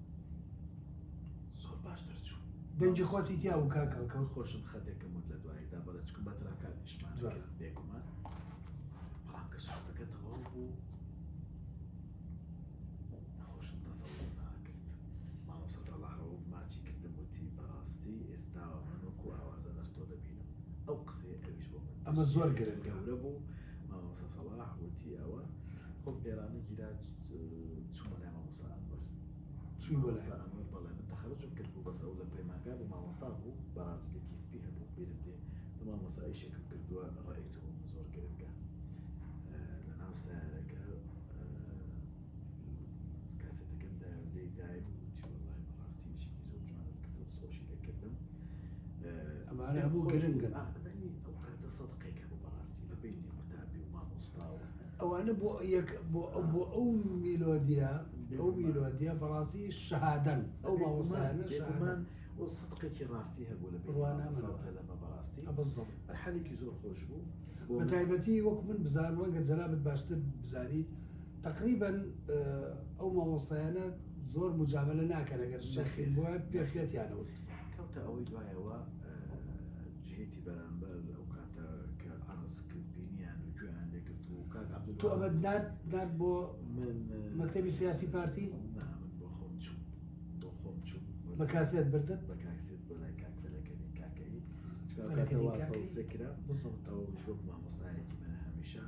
زۆر باش دەرچوو. دەنگی خۆتی تیا بوو کاک هەڵکەوت؟ خۆشم خەتێکم وت لە دواییدا بەڵێ چونکە بە تراکان ئیشمان کرد بێگومان بەڵام کە سروودەکە تەواو بوو خۆشم تەسەوڕم ناکرد. مامۆستا سەڵاح ڕەوف ماچی کردم وتی بەڕاستی ئێستاوە من وەکو ئاوازدانەر تۆ دەبینم. ئەو قسەیە ئەویش بۆ من ئەمە زۆر گرنگە. گەورە بوو. مامۆستا سەڵاح وتی ئەوە خۆم پێڕانەگیرا چوومە لای مامۆستا ئەنوەر. چووی بۆ لای؟ مامۆستا ئەنوەر بەڵێ من تەخەروجم کردبوو بەس ئەو لە پەیمانگا بوو مامۆستا بوو بەڕازیلێکی سپی هەبوو بیرم دێ مامۆستا ئیشێکم کردووە ڕەئی تۆ بۆ من زۆر گرنگە. لەناو سەیارەکە کاسێتەکەم دایە و لێی دایم وتی وەڵای بەڕاستی ئیشێکی زۆر جوانت کردووە دەستخۆشی لێ کردم. ئەمانە هەموو گرنگن. ئەزانی ئەو کاتە سەدقێک هەبوو بەڕاستی لە بەینی قوتابی و مامۆستا و ئەوانە بۆ یەک بۆ ئەو بۆ ئەو میلۆدیە ئەو میلۆدیە بەڕاستی شەهادەن ئەو مامۆستایانە شەهادەن. بێگومان و سدقێکی ڕاستی هەبوو لە بەینی مامۆستا و تەلەبە بەڕاستی مەرحەلێکی زۆر خۆش بوو. بە تایبەتی وەکو من بزانم ڕەنگە جەنابت باشتر بزانی تەقریبەن ئەو مامۆستایانە زۆر مجاملە ناکەن ئەگەر شتێک بوایە پێخێتیانەوت. کەوتە ئەوەی دوایەوە جهێتی بەرامبەر ئەو کاتە کە عەرز کرد بینیان و گوێیان لێ گرت و کاک عەبدولوەهاب. تۆ ئەمەت نارد نارد بۆ من مەکتەبی سیاسی پارتی؟ نا من بۆ خۆم چووم بۆ خۆم چووم. بە کاسێت بردت؟ بە کاسێت بۆ لای کاک فەلەکەدین کاکەیی. چونکە ئەو کاتە وا تەوسێ کرا ئەویش وەک مامۆستایەکی منە هەمیشە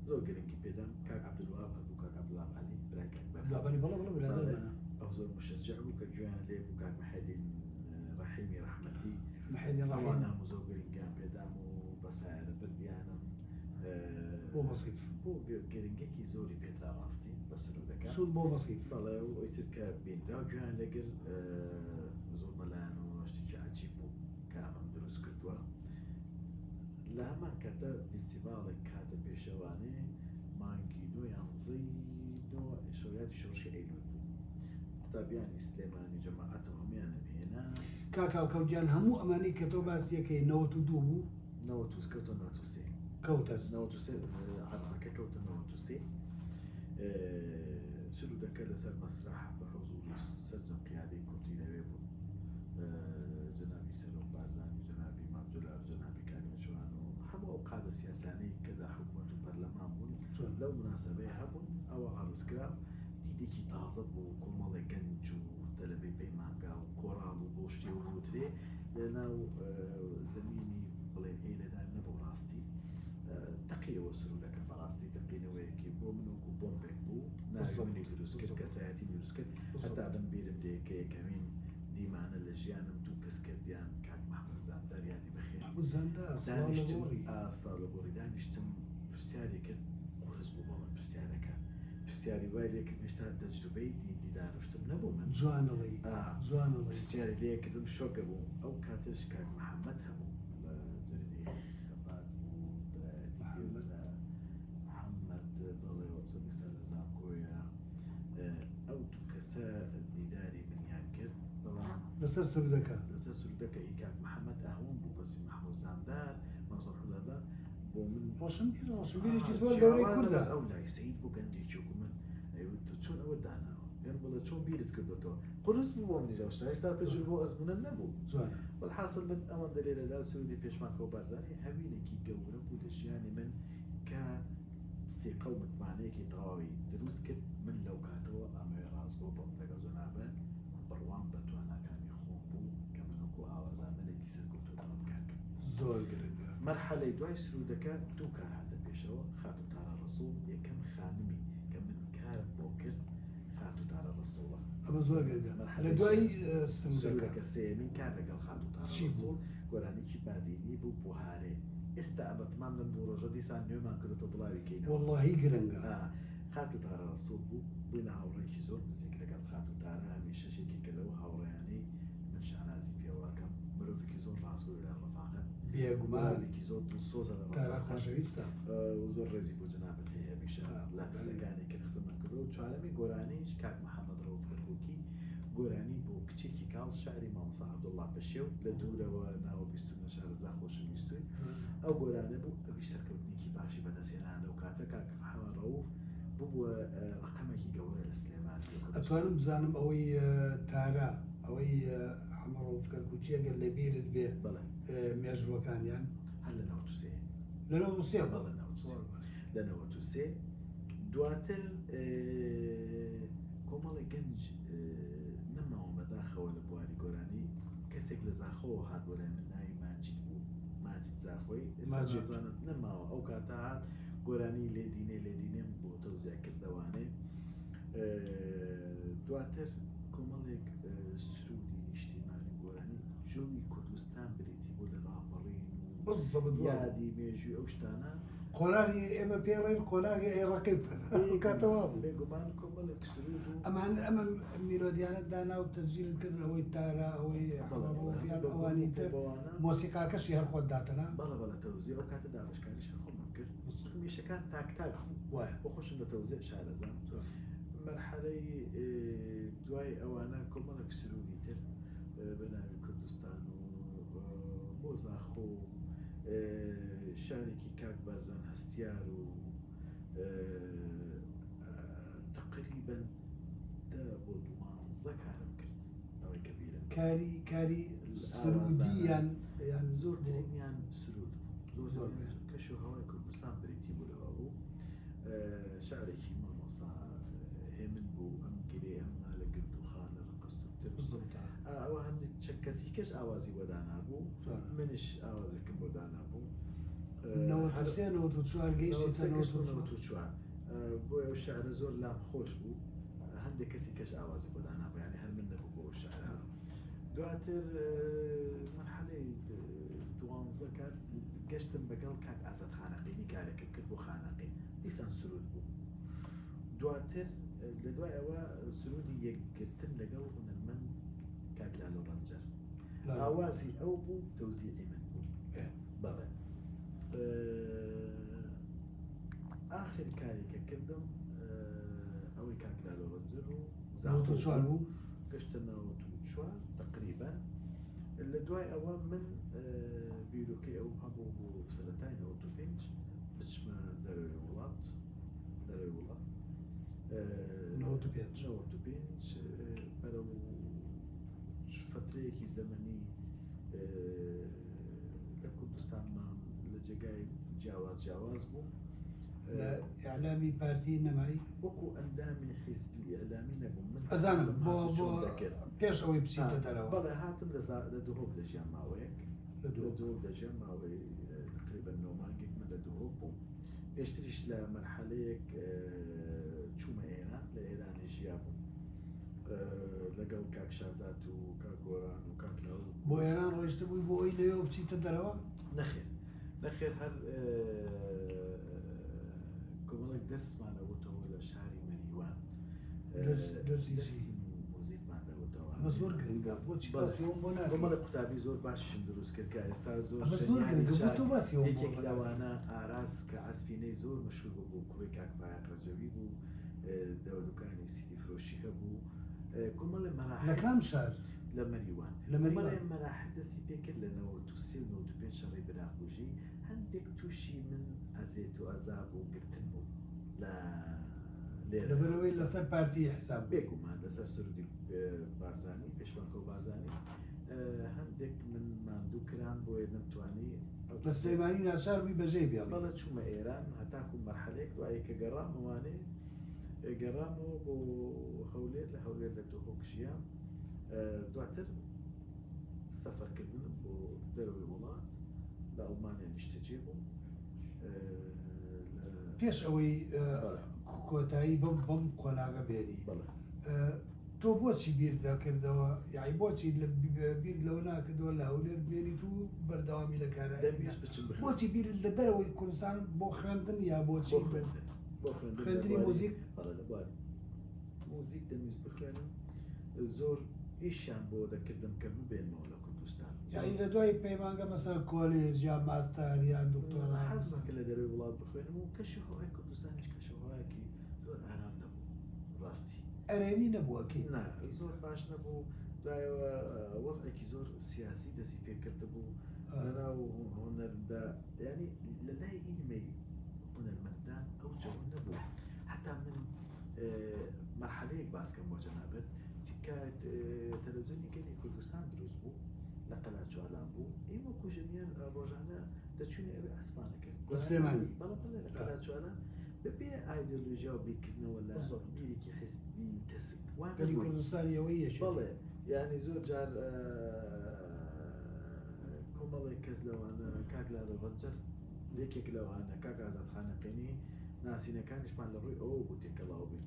زۆر گرنگی پێدام کاک عەبدولوەهاب هەبوو کاک عەبدولوەهاب عەلی برای کاک بەرهەم ئەو زۆر مشەجع بوو کە گوێیان لێ بوو کاک محێدین ڕەحیمی ڕەحمەتی ئەوانە هەموو زۆر گرنگیان پێدام و بە سایارە بردیانم بۆ مەسیف بۆ گرنگێکی زۆری پێدرا ڕاستی بە سرودەکە چوون بۆ مەسیف بەڵێ و ئیتر کە بینرا و گوێیان لێگر زۆر بەلایانەوە شتێکی عەجیب بوو کە ئەمەم دروست کردووە لە هەمان کاتە فیستیڤاڵێک هاتە پێشەوانێ مانگی نۆ یانزەی نۆ شەویادی شۆڕشی ئەیلول بوو قوتابیانی سلێمانی جەماعەت و هەموویانم هێنا. کاک هاوکەوت گیان هەموو ئەمانەی کە تۆ باسی ئەکەی 92 بوو؟ نەوەت و کەوتە 93. کەوتە 93 عەرزەکە کەوتە 93 سرودەکە لەسەر مەسرەح بە حزوری سەرجەم قیادەی کوردی لەوێ بوون جەنابی سەرۆک بارزانی و جەنابی مام جەلال و جەنابی کاک نەچوان و هەموو ئەو قادە سیاسانەی کە لە حکومەت و پەرلەمان بوون لەو مناسەبەیە هەبوون ئەوە عەرز کرا دیدێکی تازە بوو کۆمەڵێک گەنج و تەلەبەی پەیمانگا و کۆراڵ و بۆ شتێ و بوترێ لە ناو زەمینی بڵێن ئێلەدا نەبوو ڕاستی تەقیەوە سرودەکە بەڕاستی تەقینەوەیەکی بۆ من وەکو بۆمبێک بوو ناوی منی دروست کرد کەسایەتی دروست کرد هەتا من بیرم دێ کە یەکەمین دیمانە لە ژیانم دوو کەس کردیان کاک محمود زامدار یادی بەخێر دانیشتم سڵاو لە گۆڕی دانیشتم پرسیاری کرد قورس بوو بۆ من پرسیارەکە پرسیاری وای لێ کرد هێشتا تەجروبەی دیدارشتم نەبوو من جوانڵی جوانڵی پرسیاری لێ کردم شۆکە بوو ئەو کاتەش کاک محەممەد هەبوو لە جەریدەی خەبات بوو برایەتی محەممەد بەڵێ وەبزانم ئێستا لە زانکۆیە ئەو دوو کەسە دیداری منیان کرد بەڵام لەسەر سرودەکە لەسەر سرودەکە هی کاک محەممەد ئەهوم بوو بەسی محمود زامدار مامۆستا محمود زامدار بۆ من ڕۆشنبیر ڕۆشنبیرێکی زۆر گەورەی جیاوازە کوردە بەس ئەو لای سەید بوو گەنجێکی وەکو من ئەیوت تۆ چۆن ئەوەت داناوە پێم بڵێ چۆن بیرت کردۆتەوە قورس بوو بۆ منیش ئەو شتە هێشتا تەجروبە و ئەزموونە نەبوو جوانە وەلحاسڵ من ئەوەندە لێرەدا سرودی پێشمانکەوە بارزانی هەوینێکی گەورە بوو لە ژیانی من کە سیقە و متمانەیەکی تەواوی دروست کرد، من لەو کاتەوە ئەمەوێ ڕاستگۆ بم لەگەڵ جەنابت، بڕوام بە تواناکانی خۆم بوو کە من وەکو ئاوازانەرێکی سەرکەوتوو دەوام کار کەم. زۆر گرنگە. مەرحەلەی دوای سروودەکە دوو کار هاتە پێشەوە، خاتوو تارا ڕەسوڵ یەکەم خانمی کە من کارم بۆ کرد خاتوو تارا ڕەسوڵە. ئەمە زۆر گرنگە. لە مەرحەلەی دوای سروودەکە. سروودەکە سێیەمین کار لەگەڵ خاتوو تارا چی بوو؟ ڕەسوڵ گۆرانیی بادینی بوو بوهارێ. ئێستا بەتمام لەم دوو ڕۆژە دیسان نوێمان کردۆتەوە بڵاوی کەینەوە. وەڵاهی گرنگە. خاتوو تارا ڕەسوڵ بوو، بووینە هاوڕێیەکی زۆر نزیک لەگەڵ خاتوو تارا، هەمیشەش یەکێکە لەو هاوڕێیانەی من شانازی پێوە ئەکەم، مرۆڤێکی زۆر ڕاستگۆیە لە ڕەفاقەت، بێگومان مرۆڤێکی زۆر دڵسۆزە لە تارا ڕەفاقەت، خۆشەویستە. و زۆر ڕێزی بۆ جەنابت هەیە هەمیشە لە قسەکانی کە قسەمان کردووە. چوارەمین گۆرانیش کاک محەمەد ڕەوف کەرکووکی، گۆرانی بۆ کچێکی کاڵ شعری مامۆستا عەبدوڵڵا پەشێو، لە دوورەوە ناوە بیستوومە شارەزا خۆشم ویستووی، ئەو گۆرانە بوو، ئەویش سەرکەوتنێکی باشی بەدەستهێنا لەو کاتە کاک حەمە ڕەوف ببووە ڕەقەمێکی گەورە لە سلێمانی لە کوردستان. ئەتوانم بزانم ئەوەی تارا ئەوەی حەمە ڕەوف کەرکوکی ئەگەر لە بیرت بێ بەڵێ. مێژووەکانیان؟ هەر لە 93. لە 93 بوو؟ بەڵێ 93. لە 93 دواتر کۆمەڵێک گەنج نەماوە بەداخەوە لە بواری گۆرانی کەسێک لە زاخۆوە هات بۆ لای من ناوی ماجید بوو ماجید زاخۆی ئێستا نازانم نەماوە ئەو کاتە هات گۆرانی لێدینێ لێدینێم بۆ تەوزیع کردەوانێ دواتر کۆمەڵێک سرودی نیشتیمانی گۆرانی جۆوی کوردستان بریتی بوو لە ڕاپەڕین و یادی مێژووی ئەو شتانە. قۆناغی ئێمە پێی ڵێن قۆناغی ئەی ڕەقیب ئەو کاتە وا بوو. بێگومان کۆمەڵێک سرود و. ئەمان ئەمە میلۆدیانەت دانا و تەسجیلت کرد ئەوەی تارا ئەوەی بەڵێ بەڵێ ڕۆف یان هەموو بە ئەوانی گروپ و تر بەوانە. مۆسیقاکەشی هەر خۆت داتەنا؟ بەڵێ بەڵێ تەوزیع ئەو کاتە دابەشکاریش هەر خۆمم کرد میشەکان تاک تاک بوو وایە. بۆ خۆشم لە تەوزیع شارەزام. مەرحەلەی دوای ئەوانە کۆمەڵێک سروودی تر بە ناوی کوردستان و بۆ زاخۆ و شارێکی کاک بارزان هەستیار و تەقریبەن دە بۆ دوانزە کارم کرد ئەوەی کە بیرم کاری کاری سرودی یان یان زۆرترینیان سرود بوو زۆر کەش و هەوای کوردستان بریتی بوو لەوە بوو شعرێکی مامۆستا هێمن بوو ئەم گرێ ئەم مالە گردوخانە ڕقستتر ئەوە هەندێک چەند کەسی کەش ئاوازی بۆ دانابوو منیش ئاوازێکم بۆ دانابوو 93 94 گەیشتیتە 94 بۆیە ئەو شعرە زۆر لام خۆش بوو هەندێک کەسی کەش ئاوازی بۆ دانابوو یعنی هەر من نەبوو بۆ ئەو شعرە دواتر مەرحەلەی دوانزە کات گەشتم بەگەڵ کاک ئازاد خانەقینی کارێکم کرد بۆ خانەقین دیسان سرود بوو دواتر لە دوای ئەوە سرودی یەکگرتن لەگەڵ هونەرمەند کاک لالۆ ڕەنجەر ئاوازی ئەو بوو تەوزیعی من بوو بەڵێ ئاخر کاری کە کردم ئەوەی کاک لالۆ ڕەنجەر و زاخۆ چوار بوو گەشتە ناوەت و چوار تقریبا لە دوای ئەوە من بیرۆکەی ئەوم هەبوو بۆ سەرەتای 95 بچمە دەرەوەی وڵات دەرەوەی وڵات 95 95 بەرەو فترەیەکی زەمەنی لە کوردستان مام لە جێگای جیاواز جیاواز بوو لە ئیعلامی پارتی نەمای؟ وەکو ئەندامی حیزبی ئیعلامی نەبووم من ئەزانم هاتم بۆ هاتوچۆم بۆ دەکرد پێش ئەوەی بچیتە دەرەوە. بەڵێ هاتم لە زا لە دهۆک دەژیام ماوەیەک لە لە دهۆک. دهۆک دەژیام ماوەی تقریبا نۆ مانگێک من لە دهۆک بووم پێشتریش لە مەرحەلەیەک چوومە ئێران لە ئێرانیش ژیابووم لەگەڵ کاک شازاد و کاک گۆران و کاک لاوک بۆ ئێران ڕۆیشتبووی بۆ ئەوەی لەوێوە بچیتە دەرەوە؟ نەخێر نەخێر هەر کۆمەڵێک دەرسمان ئەوتەوە لە شاری مەریوان دەرسی موزیکمان دەوتەوە. ئەمە زۆر گرنگە بۆچی باسی ئەوم بۆ ناکەی؟ کۆمەڵێک قوتابی زۆر باشیشم دروست کرد کە ئێستا زۆر ئەمە زۆر گرنگە بۆ تۆ باسی ئەوم بۆ یەکێک ناکەی؟ لەوانە ئاراس کە عەزفینەی زۆر مەشهور ببوو کوڕی کاک فایەق ڕەجەوی بوو دوکانی سیدی فرۆشی هەبوو کۆمەڵێ لە مەراحل کام شار؟ لە مەریوان لە مەریوان. کۆمەڵێ مەراحل دەستی پێکرد لە 93 و 95 شەڕی براکوژی هەندێک تووشی من ئەزێت و ئەزاب و گرتن بوو لە لێرە لەبەرئەوەی لەسەر پارتی حساب بوو. بێگومان لەسەر سرودی بارزانی پێشمەرگە و بارزانی هەندێک من ماندوو کرام بۆیە نەمتوانی ئەو لە سلێمانی ناچار بووی بەجێی بێڵی. بەڵێ چوومە ئێران هەتاکوو مەرحەلەیەک دوایی کە گەڕامەوانێ گەڕامەوە بۆ هەولێر لە هەولێر لە دهۆک ژیام دواتر سەفەرکردنم بۆ دەرەوەی وڵات لە ئەڵمانیا نیشتەجێ بووم. پێش ئەوەی کۆتایی بەم بەم قۆناغە بێنی. تۆ بۆچی بیرت دەکردەوە یاعی بۆچی بیرت لەوە ناکردەوە لە هەولێر بمێنیت و بەردەوامی لە کارە دەمویست بچم بخوێنم. بۆچی بیرت لە دەرەوەی کوردستان بۆ خوێندن یا بۆچی بۆ خوێندن بۆ خوێندن لە خوێندنی بواری موزیک بەڵێ لە بواری موزیک دەمویست بخوێنم زۆر ئیشیان بۆ دەکردم کە ببێنمەوە لە کوردستان یعنی لە دوای پەیمانگە مەسەلەن کۆلێج یا ماستەر یا دکتۆرا حەزم کرد لە دەرەوەی وڵات بخوێنم و کەشی هەوای کوردستانیش کەش و هەوایەکی زۆر ئارام نەبوو ڕاستی. ئەرێنی نەبوو ئەکید. نا زۆر باش نەبوو دوایەوە وەزعێکی زۆر سیاسی دەستی پێکردبوو لەناو هونەردا یانی لە لای ئیمەی هونەرمەندان ئەو جەوە نەبوو هەتا من مەرحەلەیەک باس کەم بۆ جەنابت کە تەلەڤزیۆنی گەلی کوردستان دروست بوو لە قەلاچوالان بوو ئێمە کوژەمیان ڕۆژانە دەچوینە ئەوێ ئەسپانە کرد سلێمانی بەڵێ بەڵێ لە قەلاچوالان بەبێ ئایدۆلۆژیا و بیرکردنەوە لە بیرێکی حزبی و تەسک وا گەلی نەبووین. کوردستانی ئەوەی یەکێتی. بەڵێ یانی زۆر جار کۆمەڵێک کەس لەوانە کاک لالۆ ڕەنجەر یەکێک لەوانە کاک ئازاد خانەقینی ناسینەکانیشمان لە ڕووی ئەوە بوو تێکەڵاو بووین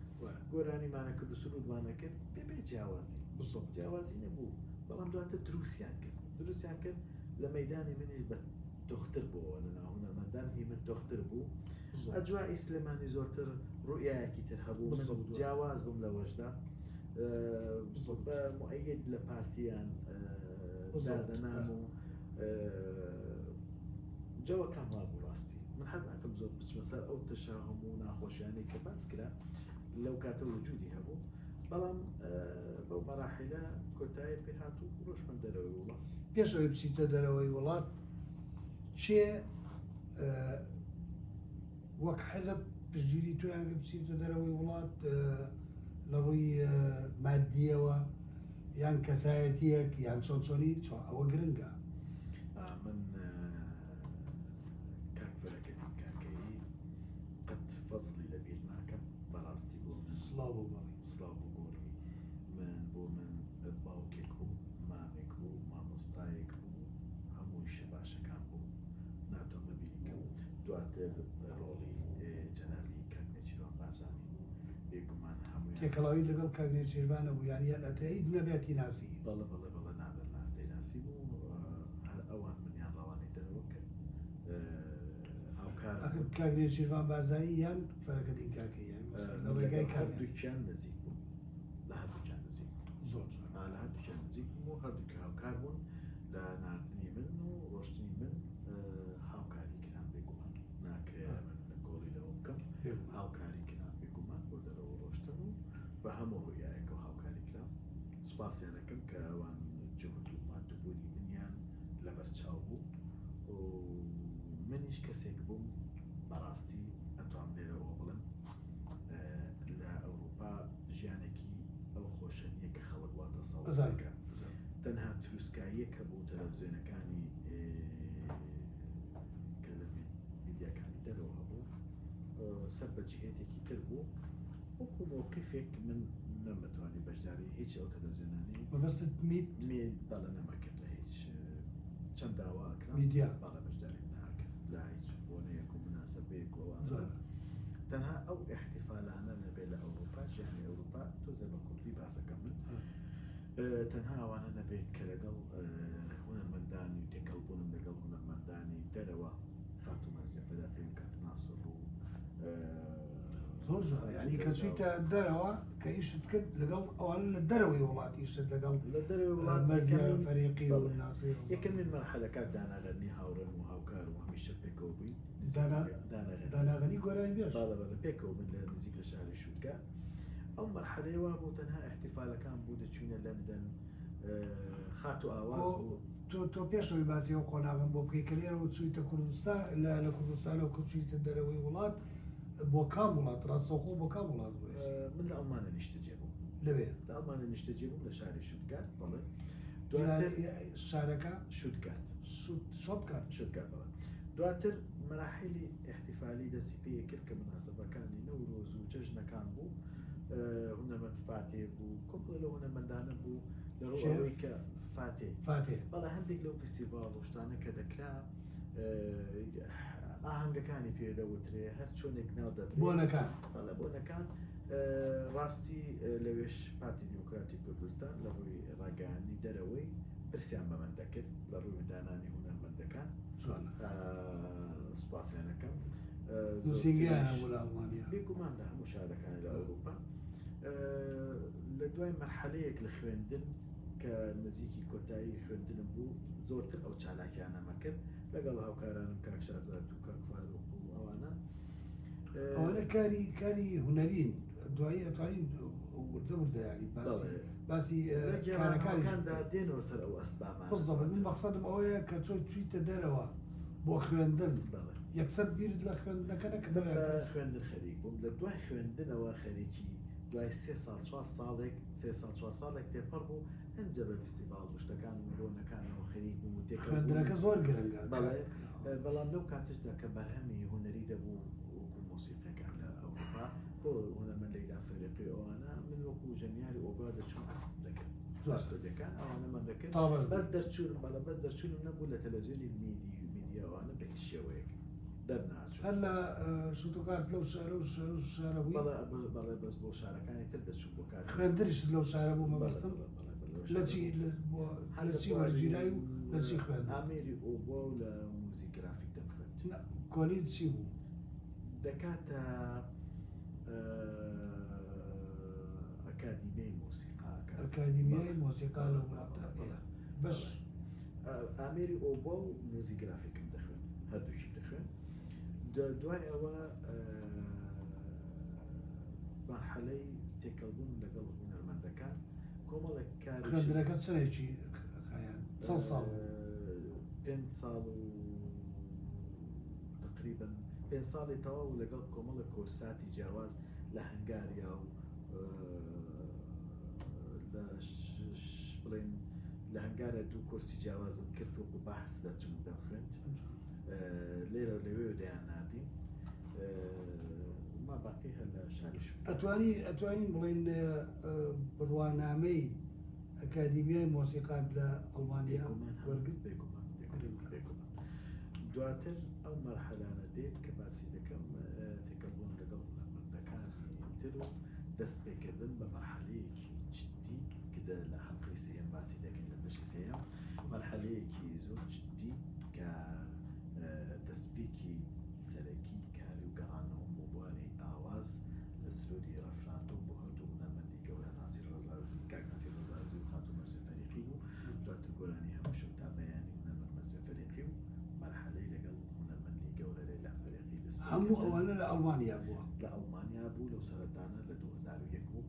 گۆرانیمانە کرد و سروودمانە کرد بەبێ جیاوازی بالضبط. جیاوازی نەبوو بەڵام دواتر دروستیان کرد دروستیان کرد لە مەیدانی منیش بە تۆختر بۆوە لە ناو هونەرمەندان هی من تۆختر بوو ئەجوایی سلێمانی زۆرتر ڕوئیایەکی تر هەبوو من جیاواز بووم لەوەشدا بە موئەیەد لە پارتیان دادەنام و جەوەکان وابوو ڕاستی من حەز ناکەم زۆر بچمە سەر ئەو تەشاهم و ناخۆشیانەی کە باس کرا لەو کاتە وجودی هەبوو بەڵام بەو مەراحیلە کۆتایی پێهات و ڕۆشتمە دەرەوەی وڵات. پێش ئەوەی بچیتە دەرەوەی وڵات کێ وەک حزب پشتگیری تۆیان کرد بچیتە دەرەوەی وڵات لە ڕووی مادیەوە یان کەسایەتیەک یان چۆن چۆنی چۆن ئەوە گرنگە. من کاک فەرەکەدین کاکەیی قەت فەزڵی لەبیر ناکەم بەڕاستی بۆ من سڵاو بۆ گۆڕی. سڵاو بۆ گۆڕی من بۆ من باوکێک بوو مامێک بوو مامۆستایەک بوو هەموو ئیشە باشەکان بوو ناتوانم لەبیری کەم دواتر ڕۆڵی جەنابی کاک نێچیروان بارزانی بێگومان هەموویان تێکەڵاویت لەگەڵ کاک نێچیرڤان هەبوو یان یان ئەتە هیچ نەبێت تیناسی؟ بەڵێ بەڵێ بەڵێ نادەر ناس دەیناسی بوو هەر ئەوان منیان ڕەوانەی دەرەوە کرد هاوکارم ئەخر کاک نێچیرڤان بارزانی یان فەرەکەدین کاکەیی یان لە ڕێگای لەگەڵ کامیان؟ هەردووکیان نزیک بووم لە هەردووکیان نزیک بووم. زۆر جوان. لە هەردووکیان نزیک بووم و هەردووک هاوکار بوون لە ناردنی من و ڕۆشتنی من هاوکاری کران بێگومان ناکرێ من نکۆڵی لەوە بکەم بێگومان. هاوکاری کران بێگومان بۆ دەرەوە ڕۆشتن و بە هەموو ڕوئیایەکەوە هاوکاری کرام سوپاسیان ئەکەم کە ئەوان جوهد و ماندووبوونی منیان لەبەرچاو بوو و منیش کەسێک بووم بەڕاستی ئەتوام لێرەوە بڵێم لە ئەوروپا ژیانێکی ئەو خۆشە نییە کە خەڵک وا تەسەور دەکا. تەنها تروسکاییەک هەبوو تەلەڤزیۆنەکانی کە لە میدیاکانی دەرەوە هەبوو سەر بە جهێتێکی تر بوو وەکو مەوقیفێک من نەمەتوانی بەشداری هیچ ئەو تەلەڤزیۆنانەی مەبەستت میت می بەڵێ نەمەکرد لە هیچ چەند داوا کرا میدیا بەڵێ بەشداریم ناکرد لە هیچ بۆنەیەک و مناسەبەیەک و ئەوانە جوانە. تەنها ئەو ئیحتیفالانە نەبێ لە ئەوروپا ژیانی ئەوروپا تۆزێ بە کوردی باسەکەم من تەنها ئەوانە نەبێت کە لەگەڵ هونەرمەندانی و تێکەڵ بوونم لەگەڵ هونەرمەندانی دەرەوە خاتوو مەرزیە فەلاحی و کاک ناسڕ و زۆر جوانە یعنی کە چوویتە دەرەوە کە ئیشت کرد لەگەڵ ئەوان لە دەرەوەی وڵات ئیشت لەگەڵ لە دەرەوەی وڵات مەرزیە یەکەمین فەریقی و بەڵێ ناسری و یەکەمین مەرحەلە کاک دانا غەنی هاوڕێم و هاوکار و هەمیشە پێکەوە بووین نزیک دانا دانا غەنی دانا غەنی گۆرانی بێژ بەڵێ بەڵێ پێکەوە بووین لە نزیک لە شاری شوتگار ئەو مەرحەلەی وا بوو تەنها ئیحتیفالەکان بوو دەچوینە لەندەن خاتوو ئاواز کۆ بوو. تۆ تۆ پێش ئەوەی باسی ئەو قۆناغەم بۆ بکەی کە لێرەوە چوویتە کوردستان لە لە کوردستانەوە کە چوویتە دەرەوەی وڵات بۆ کام وڵات ڕاستەوخۆ بۆ کام وڵات ڕۆیشتی؟ من لە ئەڵمانیا نیشتەجێ بووم. لەوێ؟ لە ئەڵمانیا نیشتەجێ بووم لە شاری شوتگارت بەڵێ. دواتر شارەکە؟ شوتگارت. شوت شۆتگارت. شوتگارت بەڵێ. دواتر مەراحیلی ئیحتیفالی دەستی پێ کرد کە موناسەبەکانی نەورۆز و جەژنەکان بوو هونەرمەند فاتێ بوو کۆمەڵێ لەو هونەرمەندانە بوو لە ڕوو ئەوەی کە فاتێ فاتێ بەڵێ هەندێک لەو فیستیڤاڵ و شتانە کە دەکرا ئاهەنگەکانی پێ دەوترێ هەر چۆنێک ناو دەبرێ بۆنەکان بەڵێ بۆنەکان. ڕاستی لەوێش پارتی دیموکراتی کوردستان لە ڕووی ڕاگەیاندنی دەرەوەی پرسیان بە من دەکرد لە ڕووی دانانی هونەرمەندەکان سوپاسیان ئەکەم. نووسینگەیان هەبوو لە ئەڵمانیا؟ بێگومان لە هەموو شارەکانی لە ئەوروپا. لە دوای مەرحەلەیەک لە خوێندن کە نزیکی کۆتایی خوێندنم بوو زۆرتر ئەو چالاکیانەمە کرد لەگەڵ هاوکارانم کاک شازاد و کاک فاروق و ئەوانە. ئەوانە کاری کاری هونەرین دوایی ئەتوانین وردە وردە یانی باسی باسی کارەکاندا دێنەوە سەر ئەو ئەسبابانە. بالضبط من مەقسەدم ئەوەیە کە تۆ چوویتە دەرەوە بۆ خوێندن یەکسەر بیرت لە خوێندنەکە نەکردەوە؟ بە خوێندن خەریک بووم لە دوای خوێندنەوە خەریکی دوای سێ ساڵ چوار ساڵێک سێ ساڵ چوار ساڵێک تێپەڕ بوو ئەنجە بە فیستیڤاڵ و شتەکان و بۆنەکانەوە خەریک بووم و تێکەڵ بووم. خوێندنەکە زۆر گرنگە. بەڵێ بەڵام لەو کاتەشدا کە بەرهەمی هونەری دەبوو وەکوو مۆسیقیەکان لە ئەوروپا بۆ هونەرمەند لەیلا فەریقی و ئەوانە من وەکوو ژەنیاری ئۆبوا دەچووم ئەسپم دەکرد ستۆدیۆکان ئەوانەمان دەکرد بەس دەرچوونم بەڵێ بەس دەرچوونم نەبوو لە تەلەڤزیۆنی میدی میدیا ئەوانە بە هیچ شێوەیەک دەرناچووم. هەر لە شوتوگارت لەو شارە و شارە بووی؟ بەڵێ بەڵێ بەس بۆ شارەکانی تر دەچووم بۆ کاری. خوێندنیشت لەو شارە بوو مەبەستم؟ لە چی لە چی وەرگیرای و لە چی خوێندت؟ ئامێری ئۆبوا و لە موزیک گرافیک دەمخوێند. کۆلیج چی بوو؟ دەکاتە ئەکادیمیای مۆسیقا. ئەکادیمیای مۆسیقا لە وڵاتە بەش ئامێری ئۆبوا و موزیک گرافیکم دەخوێند هەردووکیم دەخوێند. دوای ئەوە مەرحەلەی تێکەڵبوون لەگەڵ هونەرمەندەکان کۆمەڵێک کار خوێندنەکە چەندێکی خایاند؟ چەند ساڵ بوو؟ پێنج ساڵ و تقریبا پێنج ساڵی تەواو لەگەڵ کۆمەڵێک کۆرساتی جیاواز لە هەنگاریا و لە بڵێن لە هەنگاریا دوو کۆرسی جیاوازم کرد وەکو بەحس دەچووم دەمخوێند لێرە و لەوێ دەیان ناردین ما باقی هەر لە شاریش ئەتوانی ئەتوانین بڵێن بڕوانامەی ئەکادیمیای مۆسیقات لە ئەڵمانیا وەرگرت؟ بێگومان بێگومان دواتر ئەو مەرحەلانە دێت کە باسی دەکەم تێکەڵبوون لەگەڵ هونەرمەندەکانی تر و دەست پێکردن بە مەرحەلەیەکی جدی کە لە حەڵقەی سێیەم باسی دەکەین لە بەشی سێیەم مەرحەلەیەکی زۆر جدی کە دەستپێکی سەرەکی کاری و گەڕانەوەم بۆ بواری ئاواز لە سرودی ڕەفراندۆم بۆ هەردوو هونەرمەندی گەورە ناسیر ڕەزازی کاک ناسیر ڕەزازی و خاتوو مەرزیە فەریقی بوو دواتر گۆرانی هەموو شەو تا بەیانی هونەرمەند مەرزیە فەریقی و مەرحەلەی لەگەڵ هونەرمەندی گەورە لەیلا فەریقی دەست پێ هەموو کردن. ئەوانە لە ئەڵمانیا بووە؟ لە ئەڵمانیا بوو لەو سەرەتانە لە 2001 بوو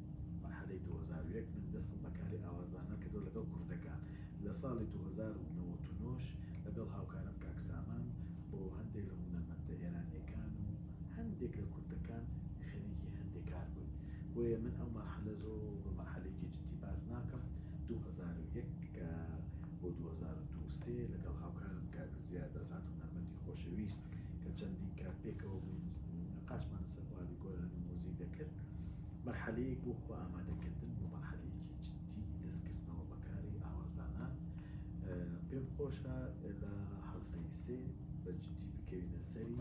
مەرحەلەی 2001 من دەستم بە کاری ئاوازدانان کردووە لەگەڵ کوردەکان لە ساڵی 2099 ش لەگەڵ هاوکارم کاک سامان بۆ هەندێک لە هونەرمەندە ئێرانیەکان و هەندێک لە کوردەکان خەریکی هەندێک کار بووین بۆیە من ئەو مەرحەلە زۆر بە مەرحەلەیەکی جدی باس ناکەم 2001 کە بۆ 2002 سێ لەگەڵ هاوکارم کاک زیاد ئەسعەد هونەرمەندی خۆشەویست کە چەندین کات پێکەوە بووین نقاشمان لەسەر بواری گۆرانی و مۆزیک دەکرد مەرحەلەیەک بۆ خۆ ئامادەکردن بۆ مەرحەلەیەکی جدی دەستکردنەوە بە کاری ئاوازدانان پێم خۆشە لە حەڵقەی سێ بە جدی بکەوینە سەری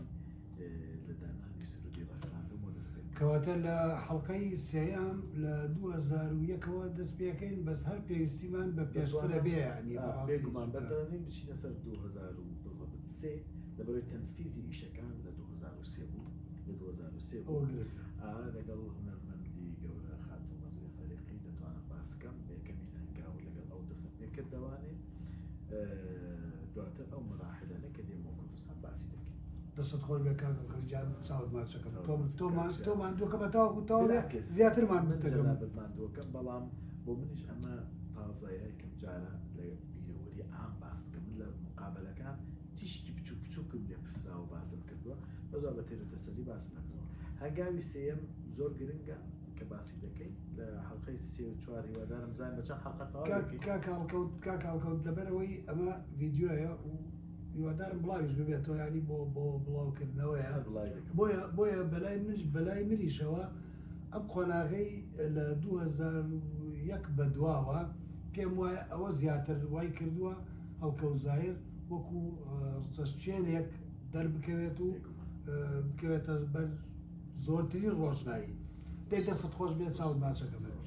لە دانانی سرودی ڕێفراندۆم و دەست پێ بکەین. کەواتە لە حەڵقەی سێیەم لە 2001 ەوە دەست پێ ئەکەین بەس هەر پێویستیمان بە پێشترە بێ یانی بەڕاستی بێگومان دەتوانین بچینە سەر 2000 و بزەبت سێ لەبەرەوەی تەنفیزی ئیشەکان لە 2003 بوو لە 2003 بوو لەگەڵ هونەرمەندی گەورە خاتوو مەرزیە فەریقی دەتوانم باس کەم یەکەمین هەنگاو لەگەڵ ئەو دەستم پێ کرد دەوانێ دواتر ئەو مەراحلانە کە دێمەوە کوردستان باسی دەکەین. دەستت خۆش بێ کاک ئەڵقەش گیان چاوت ماچەکەم تۆ تۆ ماندووەکەمە تاوەکو تەواو بێ زیاتر ماندووت دەکەم. جەنابت ماندووەکەم بەڵام بۆ منیش ئەمە تازەیە یەکەم جارە لە بیرەوەری عام باس بکەم من لە مقابەلەکان تیشکی بچوک بچوکم لێ پرسراوە باسم کردووە بەس وا بە تێر و تەسەلی باسم نەکردووە هەنگاوی سێیەم زۆر گرنگە کە باسی دەکەین لە حەڵقەی سێ و چوار هیوادارم بزانین بە چەند حەڵقە تەواو دەکەین. کاک هەڵکەوت کاک هەڵکەوت لەبەرئەوەی ئەمە ڤیدیۆیە و هیوادارم بڵاویش ببێتەوە یانی بۆ بۆ بڵاوکردنەوەیە بۆیە بۆیە بەلای منش بەلای منیشەوە ئەم قۆناغەی لە 2001 بەدواوە پێم وایە ئەوە زیاتر وای کردووە هەڵکەوت زاهیر وەکو ڕچەشچێنێک دەربکەوێت و بکەوێتە بەر زۆرترین ڕۆشنایی. دەی دەستت خۆش بێت چاوت ماچەکەم.